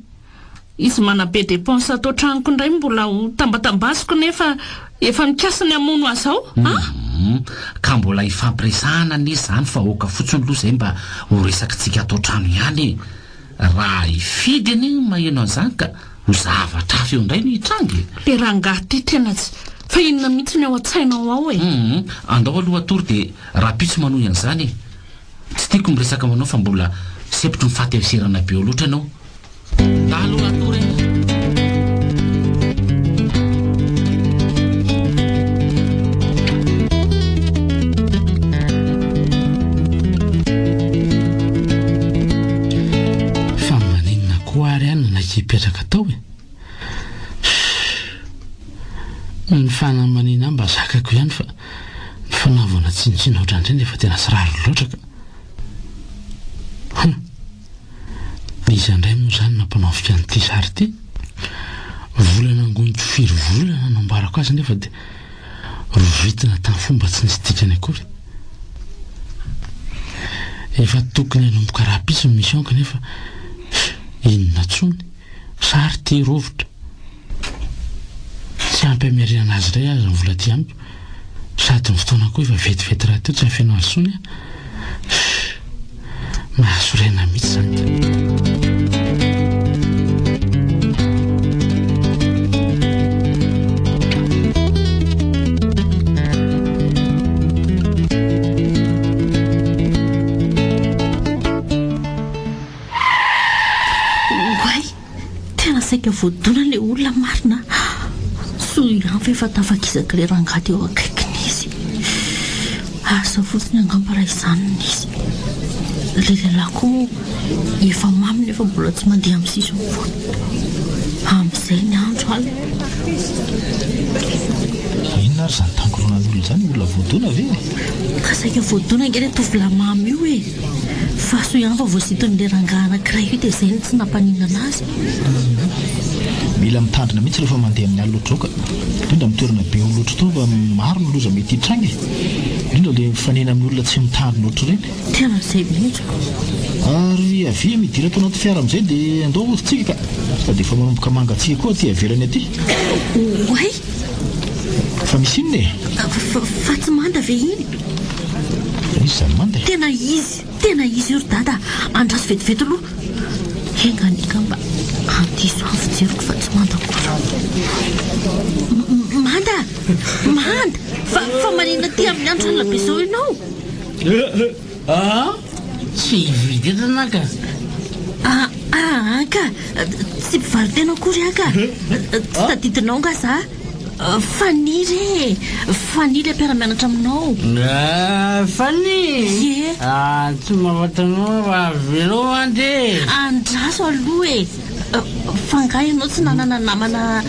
Izy manabe dépense ato an-tranoko indray mbola ho tambatambaziko nefa efa mikasa ny hamono ahy zao an! Humm, ka mbola hifampiresahana anie zany fa ok fotsiny aloha zay mba ho resakitsika ato an-trano ihany e. Raha hifidy anie ny maheno an'izany ka ho zavatra hafa eo indray no hitranga e! Le rangahy ty tena tsy. Fa inona mihitsy ny ao an-tsainao ao e? Humm, andao aloha hatory dia rahampitso manohy an'izany e! Tsy tiako miresaka aminao fa mbola sempotry ny fahatezerana be eo loatra ianao. Ndà aloha hatory e! Fa maninona koa ary aho nanaiky hipetraka tao e? Shh! Ny fanambaniana ahy mba zakako ihany fa ny fanaovana tsinontsinona ohatran'ireny efa tena tsy rariny loatra ka. Hum! Iza indray moa izany nampanaoviko an'ity sary ity? Vola nangoniko firy volana nanamboarako azy nefa dia rovitina tamin'ny fomba tsy nisy dikany akory. Efa tokony hanomboka rahampitso ny mission kanefa inona intsony? Sary ity rovitra. Tsy ampy hamerenana azy indray aza ny vola aty amiko. Sady ny fotoana koa efa vetivety rahateo tsy hafeno azy intsony aho. Mahasorena mihitsy izany ka. Oay! Tena saika voadona ilay olona marina a! Soa ihany fa efa tafakisaka ilay rangahy teo akaikiny izy. Asa fotsiny angamba raha izany no nisy. Ilay lehilahy koa moa efa mamy nefa mbola tsy mandeha amin'ny sisiny foana. Amin'izay ny andro alina. Inona ary izany tangoronan'olona izany? Olona voadona ve e? Ka saika voadona ange ilay tovolahy mamy io e! Fa soa ihany fa voasinton'ilay rangahy anankiray io dia izay no tsy nampaninona anazy. Mila mitandrina mihitsy rehefa mandeha amin'ny alina ohatr'izao ka. Indrindra amin'ny toerana be olona ohatr'itony fa maro ny loza mety hitranga e. Indrindra ilay mifanena amin'ny olona tsy mitandrina ohatr'ireny. Tena izay mihitsy ko. Ary avia midira ato anaty fiara amin'izay dia andao hody tsika ka. Sady efa manomboka mangatsiaka koa aty ivelany aty. Oay! Fa misy inona e? Fa tsy manda ve iny? Iza izany manda e? Tena izy, tena izy io ry dada a! Andraso vetivety aloha. Enga anie ka mba handiso ahy ny fijeriko fa tsy manda akory. Manda! Manda! Fa, fa maninona aty amin'ny andro alina be izao ianao? Ah! Tsy hividy entana ka! Ah, ah, ka! Tsy mpivaro-tena akory aho ka! Tsy tadidinao nga za? Faniry e! Faniry ilay mpiara-mianatra aminao. Ah, Faniry? Ie. Ah, tsy mahafantatra anao fa avelao andry e! Andraso aloha e! Fa angaha ianao tsy nanana namana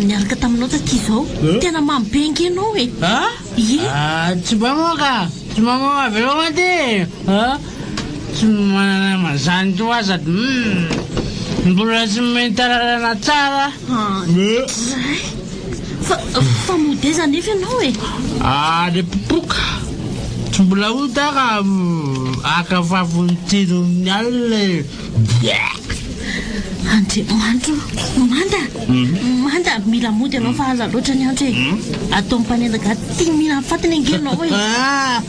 niaraka taminao taty izao? Tena mamy be ange ianao e! Ah? Ie. Ah, tsy mamo ka! Tsy mamo avelao andry e! Ah, tsy manana namana zany koa aho sady hum, mbola tsy mitanarana tsara. Andray! Fa, fa mody aiza anefa ianao e? Ah, le popoka! Tsy mbola hody aho ka haka vavony tsiron'ny alina e! Andriamanitro o! Manda! Manda! Mila mody ianao fa aza loatra ny andro e! Ataon'ny mpanendaka aty mila ny fatiny ange ianao e! Ah!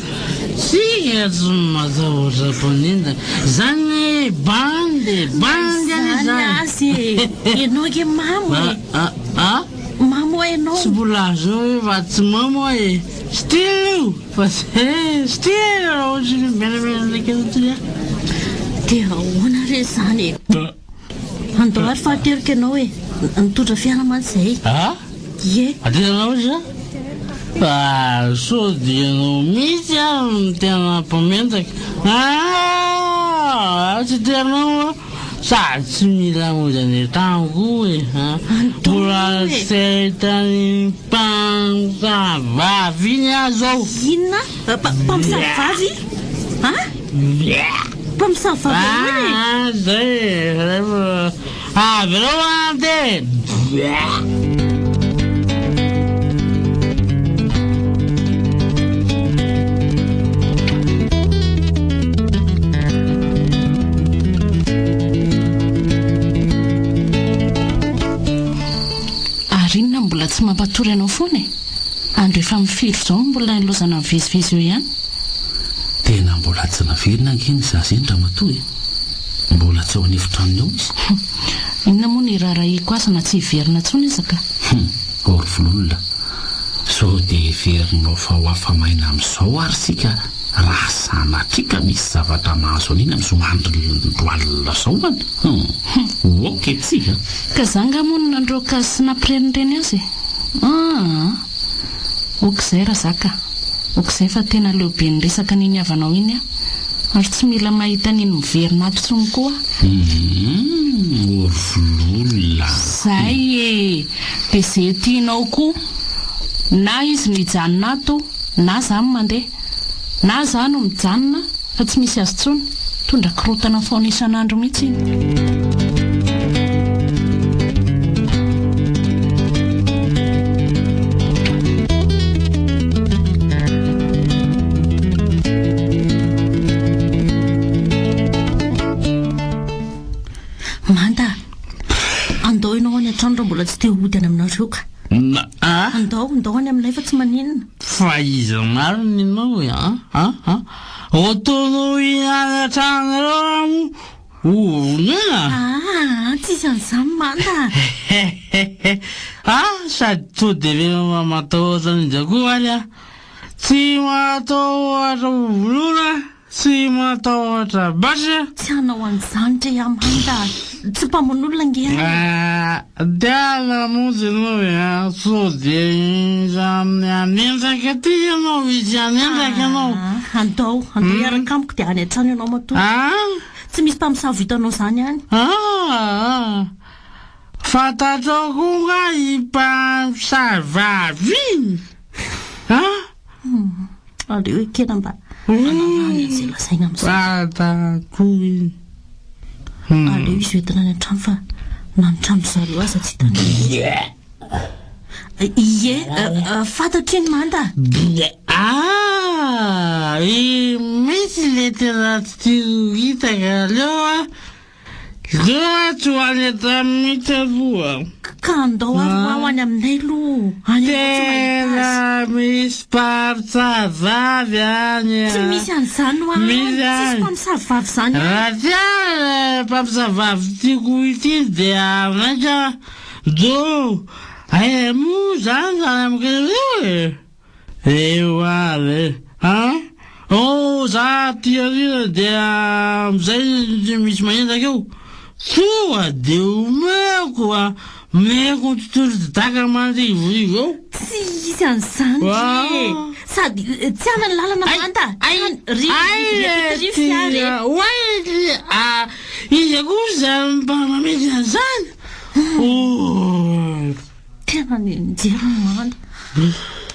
Tsika tsy matahotra mpanendaka. Zany bandy e! Bandy anie Izany zany! azy e! Ianao ange mamo e! Ah! Ah! Mamo hoa ianao! Tsy mbola azo hoe fa tsy mamo aho e! Style io! Fa tsy style raha ohatry ny menamena ndraiky eto ty a! Dia ahoana re izany e? Andao ary fa ateriko ianao e! Nitondra fiara mantsy izahay. Ah! Ie. Ateranao izy a? Fa sao dia ianao mihitsy ary no tena mpametaka. Ah! Tsy terinao aho. Sady tsy mila mody any an-trano koa e. Mbola tsy ahitan'iny mpamosavy vavy iny aho izao. Inona? Mpamosavy vavy? Ah? Mpamosavy vavy ahoana e? Ah, zay e. Avelao an de! Ary inona mbola tsy mampatory anao foana e? Andro efa mifiry izao no mbola nilaozana mivezivezy eo ihany. Tena mbola tsy naverina ange ny zaza iny ramatoa e! Mbola tsy ao an'efitranony ao izy. Hum. Inona moa no hiraharahiako azy na tsy hiverina intsony aza ka. Hum. Orvlolona. Sao dia heverinao fa ho afa-maina amin'izao ary isika raha sanatria ka misy zavatra mahazo an'iny amin'izao andro alina izao an? Hum. Ho ok tsika. Ka za angaha moa no nandroaka azy sy nampirenireny azy e? Aa. Ok izay Razaka. Ok izay fa tena leo be ny resaka an'iny havanao iny aho. Ary tsy mila mahita an'iny miverina ato intsony koa aho. Humm orvlolona. Zay e! Dia ze tianao koa. Na izy no hijanona ato na za no mandeha. Na za no mijanona fa tsy misy azy intsony. Mitondra korontana foana isan'andro mihitsy iny. Manda a! Andao ianao any an-trano raha mbola tsy te hody any aminareo ka. A? Andao, andao any aminay fa tsy maninona. Fa iza marina ianao e an? An? An? Ataonao hihinana hatrany ireo aho moa ho vonoina? Aa, tsisy an'izany Manda a! Hehehe! Ah, sady to dia ve matahotra an'iza koa ary aho? Tsy matahotra ho vonoina, tsy matahotra basy aho. Tsy hanao an'izany re aho Manda a! Tsy mpamono olona ange aho e! Ah, dia namonjy ianao e an! Sao dia iza amin'ny hanenjaka aty ianao, hisy hanenjaka ianao. Ah, andao, andao hiaraka amiko dia any an-trano ianao matoa. Ah! Tsy misy mpamosavy hitanao izany any. Ah! Fantatrao koa nga i mpamosavy iny? Ah! Aleo ekena mba hanarahana an'izay lazaina amin'izay. Fantatro iny. Aleo izy hoentina any an-trano fa na ny tranon-dry zareo aza tsy hitany. Ie, fantatro iny Manda. Ah! Iny mihitsy le tena tsy tiako hita ka aleo a! Aleo a tsy ho any an-trano mihitsy aloha. Ka andao ary ho aho any aminay aloha. Any ianao tsy mahita azy. Tena misy mpamosavy any a! Tsy misy an'izany ho ahy any. Tsisy mpamosavy vavy izany any. Raha tsy any ilay mpamosavy vavy tiako ity dia mainka do aiza moa izany zany amin'ireo e? Ewa re a! Oh za aty aoriana dia amizay tsy misy manendaka eo, tonga de omeko a! Omeko ny tontolo daka mandrivorivo eo. Tsy hisy an'izany ry e! Sady tsy any ny lalana manta! Ay! Ry Ay ry fiara e! Oay ry a! Iza koa izany mba mamely an'izany? Oh! Tena nijery ny manda.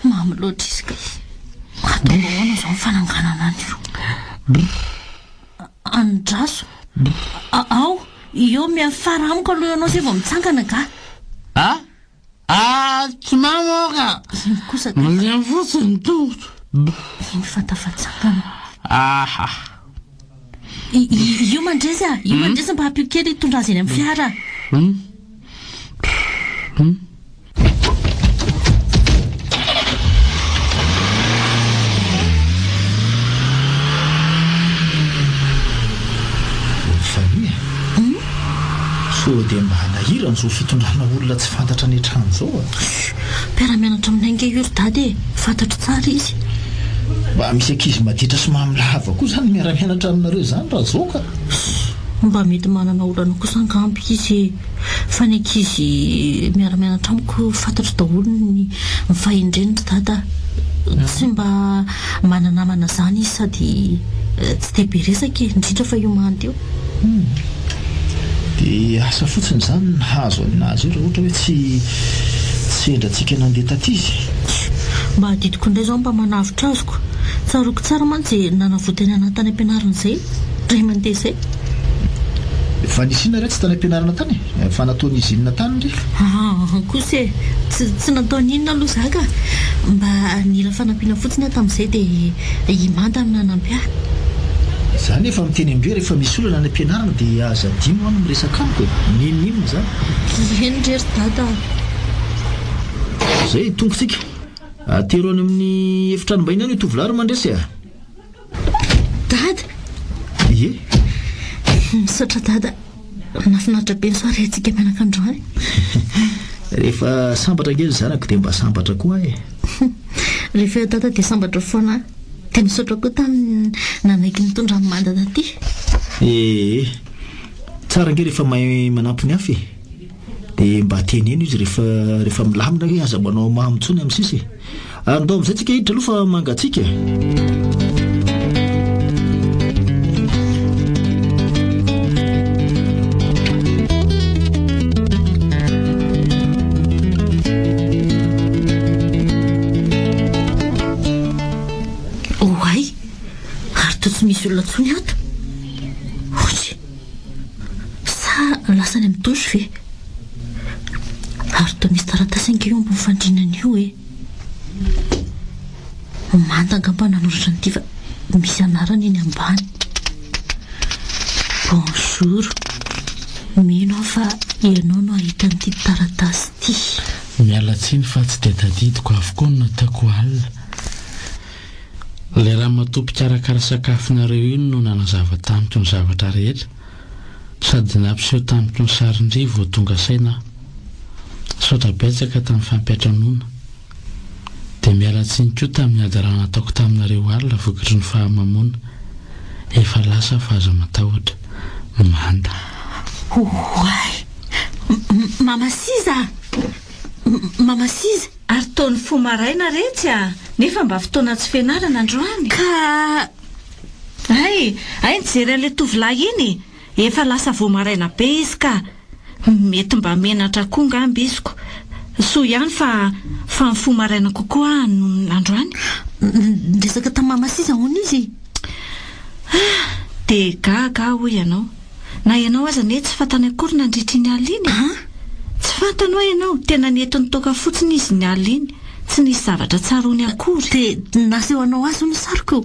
Mamy loatra izy ka. Ataoko ahoana izao ny fananganana an'io? Andraso. Ao, eo miafara amiko aloha ianao izay vao mitsangana ka. A? Ah, tsy mamo aho ka. Iny kosa ka. Malemy fotsiny ny tongotro. Iny fa tafatsangana. Aha. Io mandresy a, io mandresy mba ampio kely hitondra azy eny amin'ny fiara. Hmm. Fania e! Sao dia mba hanahirana izao fitondrana olona tsy fantatra any an-trano izao a! Mpiara-mianatra aminay ange io ry Dada e! Fantatro tsara izy. Mba misy ankizy maditra sy mamy lava koa izany miara-mianatra aminareo izany raha izao ka! Mba mety manana olana kosa angamba izy e! Fa ny ankizy miara-mianatra amiko fantatro daholo ny fahendreny ry Dada a! Tsy mba mana-namana izany izy sady tsy dia be resaka e! Indrindra fa io Manda io. Humm. Dia asa fotsiny izany ny nahazo an'azy io raha ohatra hoe tsy sendra antsika nandeha taty izy. Mba adidiko indray izao mba manavotra azy ko. Tsaroako tsara mantsy izay nanavotany anah tany am-pianarana izay, indray mandeha izay. Fa nisy inona re tsy tany am-pianarana tany e? Fa nataon'izy inona tany re? Aa kosa e! Tsy tsy nataony inona aloha za ka! Mba nila fanampiana fotsiny aho tamin'izay dia i Manda no nanampy ahy. Za nefa miteny amin-dry rehefa misy olana any am-pianarana dia aza adino ho'a ny miresaka amiko e! N'inon'inona izany. Eny re ry dada a! Zay, tonga tsika. Atero any amin'ny efitranom-bahiny any io tovolahy ry Mandresy a! Dada! Ie? Misaotra dada. Nahafinaritra be ny soirée antsika mianaka androany. Rehefa sambatra ange ny zanako dia mba sambatra koa aho e. Rehefa eo dada dia sambatra foana aho. Dia misaotra koa tamin'ny nanaiky nitondra an'i Manda taty. Ee. Tsara ange rehefa mahay manampy ny hafa e. Dia mba teneno izy rehefa rehefa milamina hoe aza manao mamo intsony amin'ny sisa e. Andao amin'izay tsika hiditra aloha fa mangatsiaka e. Oay! Ary toa tsy misy olona intsony ato. Ory! Sa lasa any amin'ny douche ve? Ary toa misy taratasy ange eo ambony fandrinana io e! Manda angamba nanoratra an'ity fa misy anarana eny ambany. Bonjour. Mino aho fa ianao no hahita an'ity taratasy ity. Miala tsiny fa tsy dia tadidiko avokoa ny nataoko alina. ramatoa mpikarakara sakafonareo iny no nanazava tamiko ny zavatra rehetra sady nampiseho tamiko ny sarin-dry vao tonga saina aho. Misaotra betsaka tamin'ny fampiantranoana. Dia miala tsiny koa tamin'ny hadarana nataoko taminareo alina vokatry ny fahamamoana. Efa lasa aho fa aza matahotra. Manda. Oay! Mama Siza a! Mama Siza! Ary toa nifoha maraina retsy a! Nefa mba fotoana tsy fianarana androany. Ka. Hay! Hay nijery an'ilay tovolahy iny e! Efa lasa vao maraina be izy ka! Mety mba menatra koa ngamba iziko. Soa ihany fa fa nifoha maraina kokoa aho androany. Niresaka tamin'i Mama Siza hono izy? Ah! Dia gaga aho hoy ianao. Na ianao aza anie tsy fantany akory nandritra iny alina iny e! Tsy fantany hoa ianao, tena nety nitoaka fotsiny izy iny alina iny. Tsy nisy zavatra tsaroany akory. Dia naseho anao azy hono ny sariko?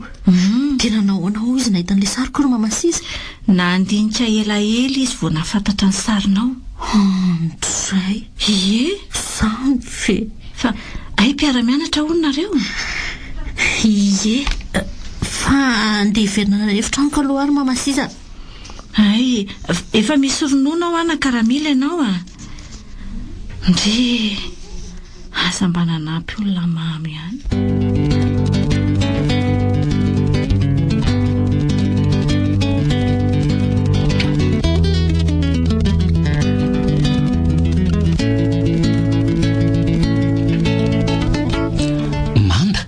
Dia nanao ahoana hoy izy nahita an'ilay sariko ry Mama Siza? Nandinika elaela izy vao nahafantatra ny sarinao. Andray! Ie! Izany ve? Fa hay mpiara-mianatra hono nareo? Ie! Fa andeha hiverina any an'efitranoko aloha ary Mama Siza. Hay, efa misy ronono ao anaka raha mila ianao a! Ndry! Aza mba nanampy olona mamo ihany. Manda.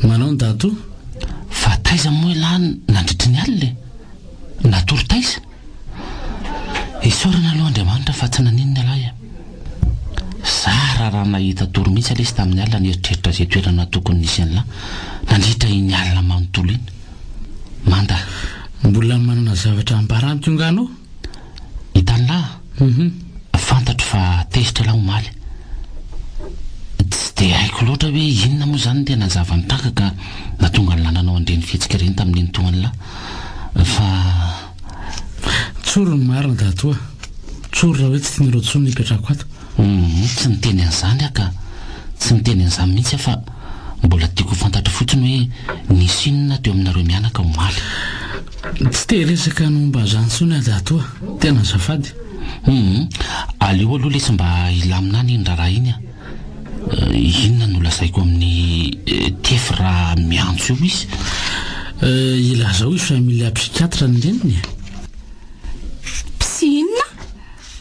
Manao ny dato. Fa taiza moa ialahy nandritry ny alina e? Natory taiza? Isaorana aloha Andriamanitra fa tsy naninona ialahy a! Zara raha nahita tory mihitsy aloha izy tamin'ny alina nieritreritra izay toerana tokony nisy an'lah nandritra iny alina manontolo iny. Manda. Mbola manana zavatra ambara amiko angaha anao? Hitan'lah? Fantatro fa tezitra ialahy omaly. Tsy dia haiko loatra hoe inona moa izany no tena zava-nitranga ka nahatonga an'lah nanao an'ireny fihetsika ireny tamin'iny toan'lah. Fa. Tsory ny marina dadatoa. Tsory raha hoe tsy tianareo intsony ny hipetrahako ato. Humm, tsy niteny an'izany aho ka. Tsy niteny an'izany mihitsy aho fa mbola tiako ho fantatra fotsiny hoe nisy inona teo aminareo mianaka omaly. Tsy te hiresaka ny momba an'izany intsony aho dadatoa. Tena azafady. Humm, aleo aloha lesy mba hilamina any iny raharaha iny a. Inona no lazaiko amin'i Tefy raha miantso eo izy? Ilazao izy fa mila psychiatre ny reniny e. Psy inona?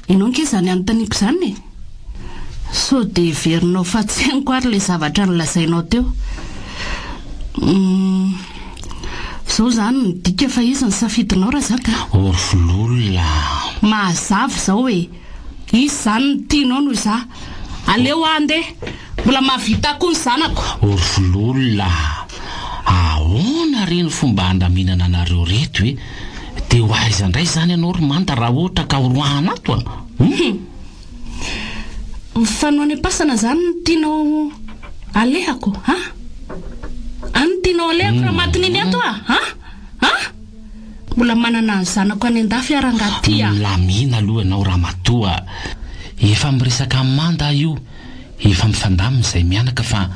Ianao ange izany anontaniako izany e! Sao dia heverinao fa tsy henoko ary ilay zavatra nolazainao teo. Humm. Izao izany midika fa izy ny safidinao Razaka a! Orflolona a! Mazava izao e! Izy izany no tianao noho izaho. Aleo aho handeha. Mbola mahavita koa ny zanako. Orflolona a! Ahoana re ny fomba handaminana anareo reto e? Dia ho aiza indray izany ianao ry Manda raha ohatra ka horoahana ato a? Hum! Fa no any am-pasana izany no tianao alehako a? Any no tianao alehako raha matin'iny ato aho a? A? Mbola manana ny zanako any an-dafy aho rangahy ty a! Milamina aloha ianao ramatoa a! Efa miresaka amin'i Manda aho io, efa mifandamina izay mianaka fa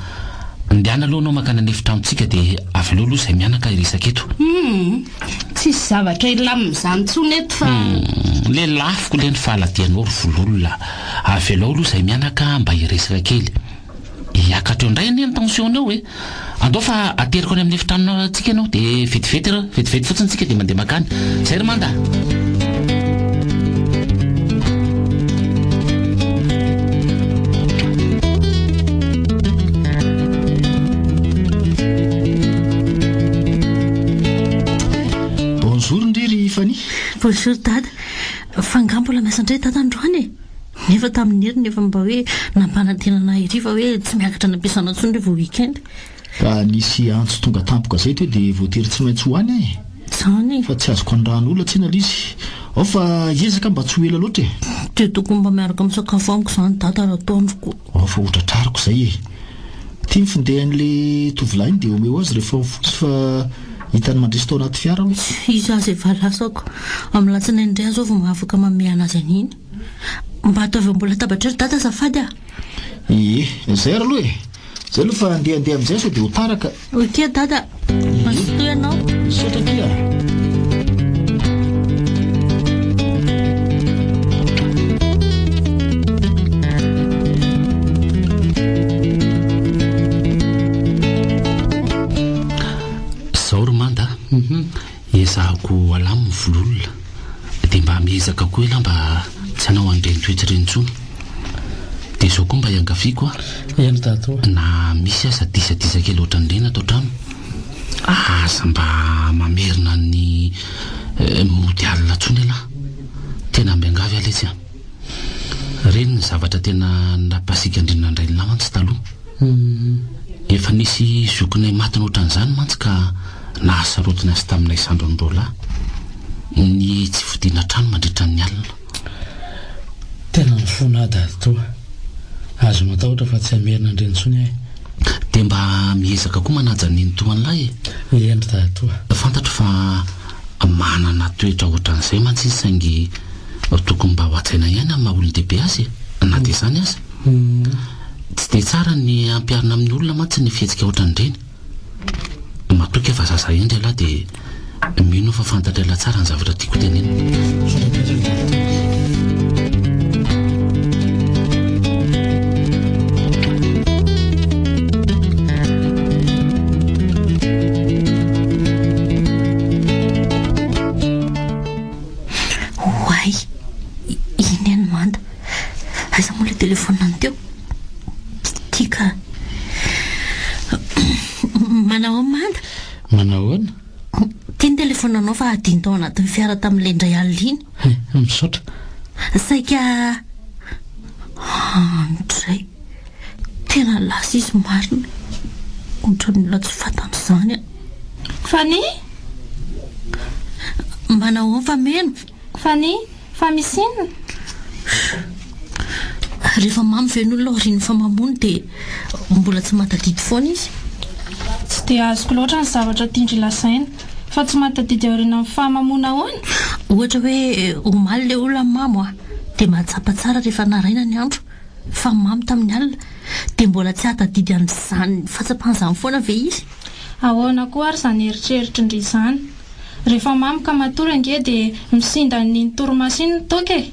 ndehana aloha ianao mankany an'efitranontsika dia avelao aloha izay mianaka hiresaka eto. Humm! Tsisy zavatra hilamina izany intsony eto fa. Humm! Lelafiko le ny fahaladianao ry vololona a! Avelao aloha izay mianaka mba hiresaka kely. Hiakatra eo indray anie ny tension-ny eo e! Andao fa ateriko any amin'ny efitranontsika ianao dia vetivety re, vetivety fotsiny tsika dia mandeha mankany. Zay ry Manda a! Bonjour ndry ry Fani. Bonjour dada. Fa angaha mbola miasa indray dada androany e? Nefa tamin'ny heriny efa mba hoe nampanantena anah ery fa hoe tsy miakatra any am-piasana intsony revo week-end. Ka nisy antso tonga tampoka zay teo dia voatery tsy maintsy ho any aho e. Zany e. Fa tsy azoko andrahana olona tsinona ilay izy. Ao fa hiezaka mba tsy ho ela loatra e. Dia tokony mba miaraka misakafo amiko izany dada raha atoandro ko. Ao fa ho tratrariko izay e. Ity ny findehan'ilay tovolahy iny dia omeo azy rehefa mifoha izy fa hitany mandresy tao anaty fiara hoy. Izy aza efa lasako. Amin'ny latsinainy indray aho izao vao afaka manome anazy an'iny. Mba ataovy ambony latabatra ry dada azafady a! Ie, zay ary aloha e! Zay aloha fa andeha andeha amin'izay sao dia ho tara ka. Ok dada! Ie. ianao. Misaotra akia a. Zao ry Manda a, ezahako alamo ny vololona, dia mba miezaka koa elah mba tsy hanao an'ireny toetra ireny intsony. Dia izao koa mba iangaviako a, Eny dadatoa. na misy aza disadisa kely ohatran'ireny ato an-trano, aza mba mamerina ny mody alina intsony elah. Tena miangavy aho letsy a. Ireny ny zavatra tena nampasiaka an-dry Nandrainilahy mantsy taloha. Efa nisy zokinay maty ohatran'izany mantsy ka nahasarotiny azy taminay sandriny roalahy ny tsy fodiana trano mandritra ny alina. Tena mifona aho dadatoa. Aza matahotra fa tsy hamerina an-dry intsony aho e. Dia mba miezaka koa manaja ny nenitoan'lahy e. Eny ry dadatoa. Fantatro fa manana toetra ohatran'izay mantsy izy saingy tokony mba ho hajaina ihany amin'ny maha olon-dehibe azy e, na dia izany aza. Tsy dia tsara ny ampiharina amin'ny olona mantsy ny fihetsika ohatran'ireny. Matoky aho fa zaza hendry ialahy dia mino aho fa fantatr'ialahy tsara ny zavatra tiako tenenina. Misaotra betsaka Docteur. Oay! Iny any Manda. Aiza moa ilay telefaonina teo? Ity ka. Manahoana Manda? Manahoana? Ity ny telefaoninanao fa hadino tao anatin'ny fiara tamin'ilay indray alina iny. He, misaotra. Saika andray. Tena lasa izy marina. Ohatran'ny olona tsy fantany izany aho. Fanny? Manahoana Fameno? Fanny, Fa misy inona? Rehefa mamo ve ny olona aorian'ny famamoany dia mbola tsy mahatadidy foana izy? Tsy dia azoko loatra ny zavatra tian-dry lazaina. Fa tsy mahatadidy aorianan'ny fahamamoana ahoana? Ohatra hoe omaly ilay olona mamo a, dia mahatsapa tsara rehefa naraina ny andro fa mamo tamin'ny alina, dia mbola tsy hahatadidy an'izany fahatsapana izany foana ve izy? Ahoana koa ary izany eritreritrin-dry izany? Rehefa mamo ka matory ange dia misinda an'iny torimaso iny ny toaka e!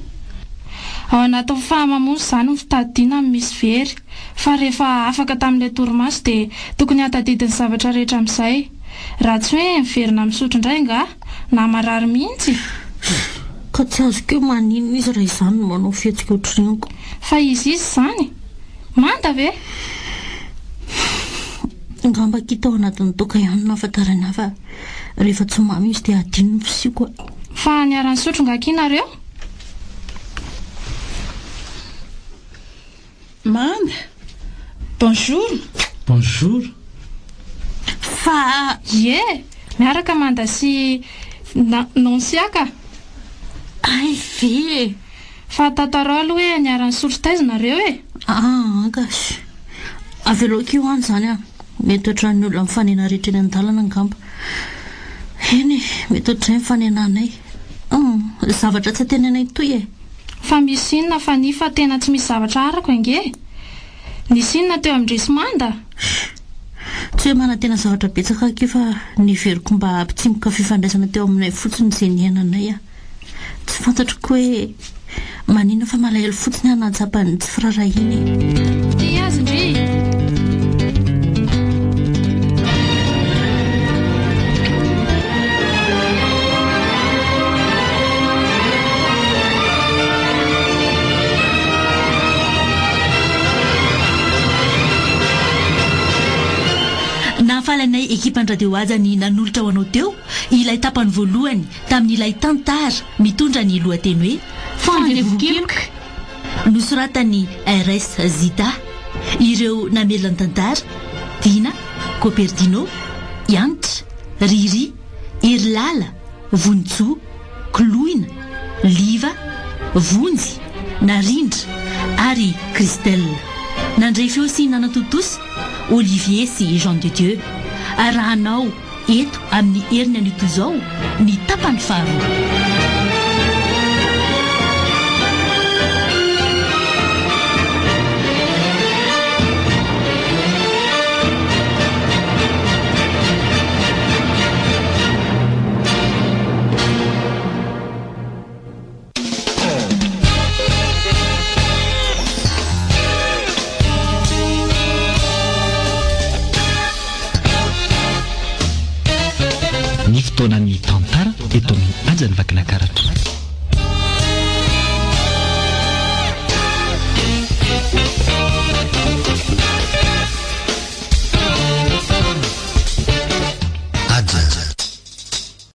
Ao anatin'ny fahamamoana izany ny fitadidiana no misy very, fa rehefa afaka tamin'ilay torimaso dia tokony hahatadidy ny zavatra rehetra amin'izay. Raha tsy hoe miverina misotro indray angaha, na marary mihitsy? Ka tsy azoko hoe maninona izy raha izany no manao fihetsika ohatr'ireny ko. Fa izy iza izany? Manda ve? Angamba akia tao anatin'ny toaka ihany no nahafantarany ahy fa rehefa tsy mamy izy dia hadino ny fisiako a. Fa niara-nisotro nga akia nareo? Manda, Bonjour. Bonjour. Fa. Ie, miaraka Manda sy Nancia ka. Hay ve e! Fa tantarao aloha hoe niara-nisotro taiza nareo e! Aa gasy. Avelao akia ho any izany an! Mety ohatran'ny olona mifanena rehetra eny an-dalana angamba. Eny e, mety ohatr'izay ny fanenanay. Hum, zavatra tsy antenainay toy e! Fa misy inona Fania fa tena tsy misy zavatra arako ange e! Nisy inona teo amin-dry sy Manda? Tsy hoe manantena zavatra betsaka akia fa neveriko mba hampitsimoka fifandraisana teo aminay fotsiny izay niainanay aho. Tsy fantatro koa hoe maninona fa malahelo fotsiny aho nahatsapa ny tsy firaharahiana e. Tia azy ndry! Nahafaly anay ekipan'ny Radio Haja ny nanolotra ho anao teo ilay tapany voalohany Tamin'ilay tantara mitondra ny lohateny hoe Fandevon-keloka, nosoratan'i RS Zita, ireo namelona ny tantara, Dina, Coperdino, Iantra, Riri, Herilala, Vonintsoa, Koloina, Liva, Vonjy, Narindra ary Christelle. Nandray feo sy nanatontosa, Olivier sy Jean de Dieu. Arahanao. Eto amin'ny heriny anio toy izao ny tapany faharoa. Ny fotoanan'ny tantara eto amin'ny Hajan'ny Vakinakaratra.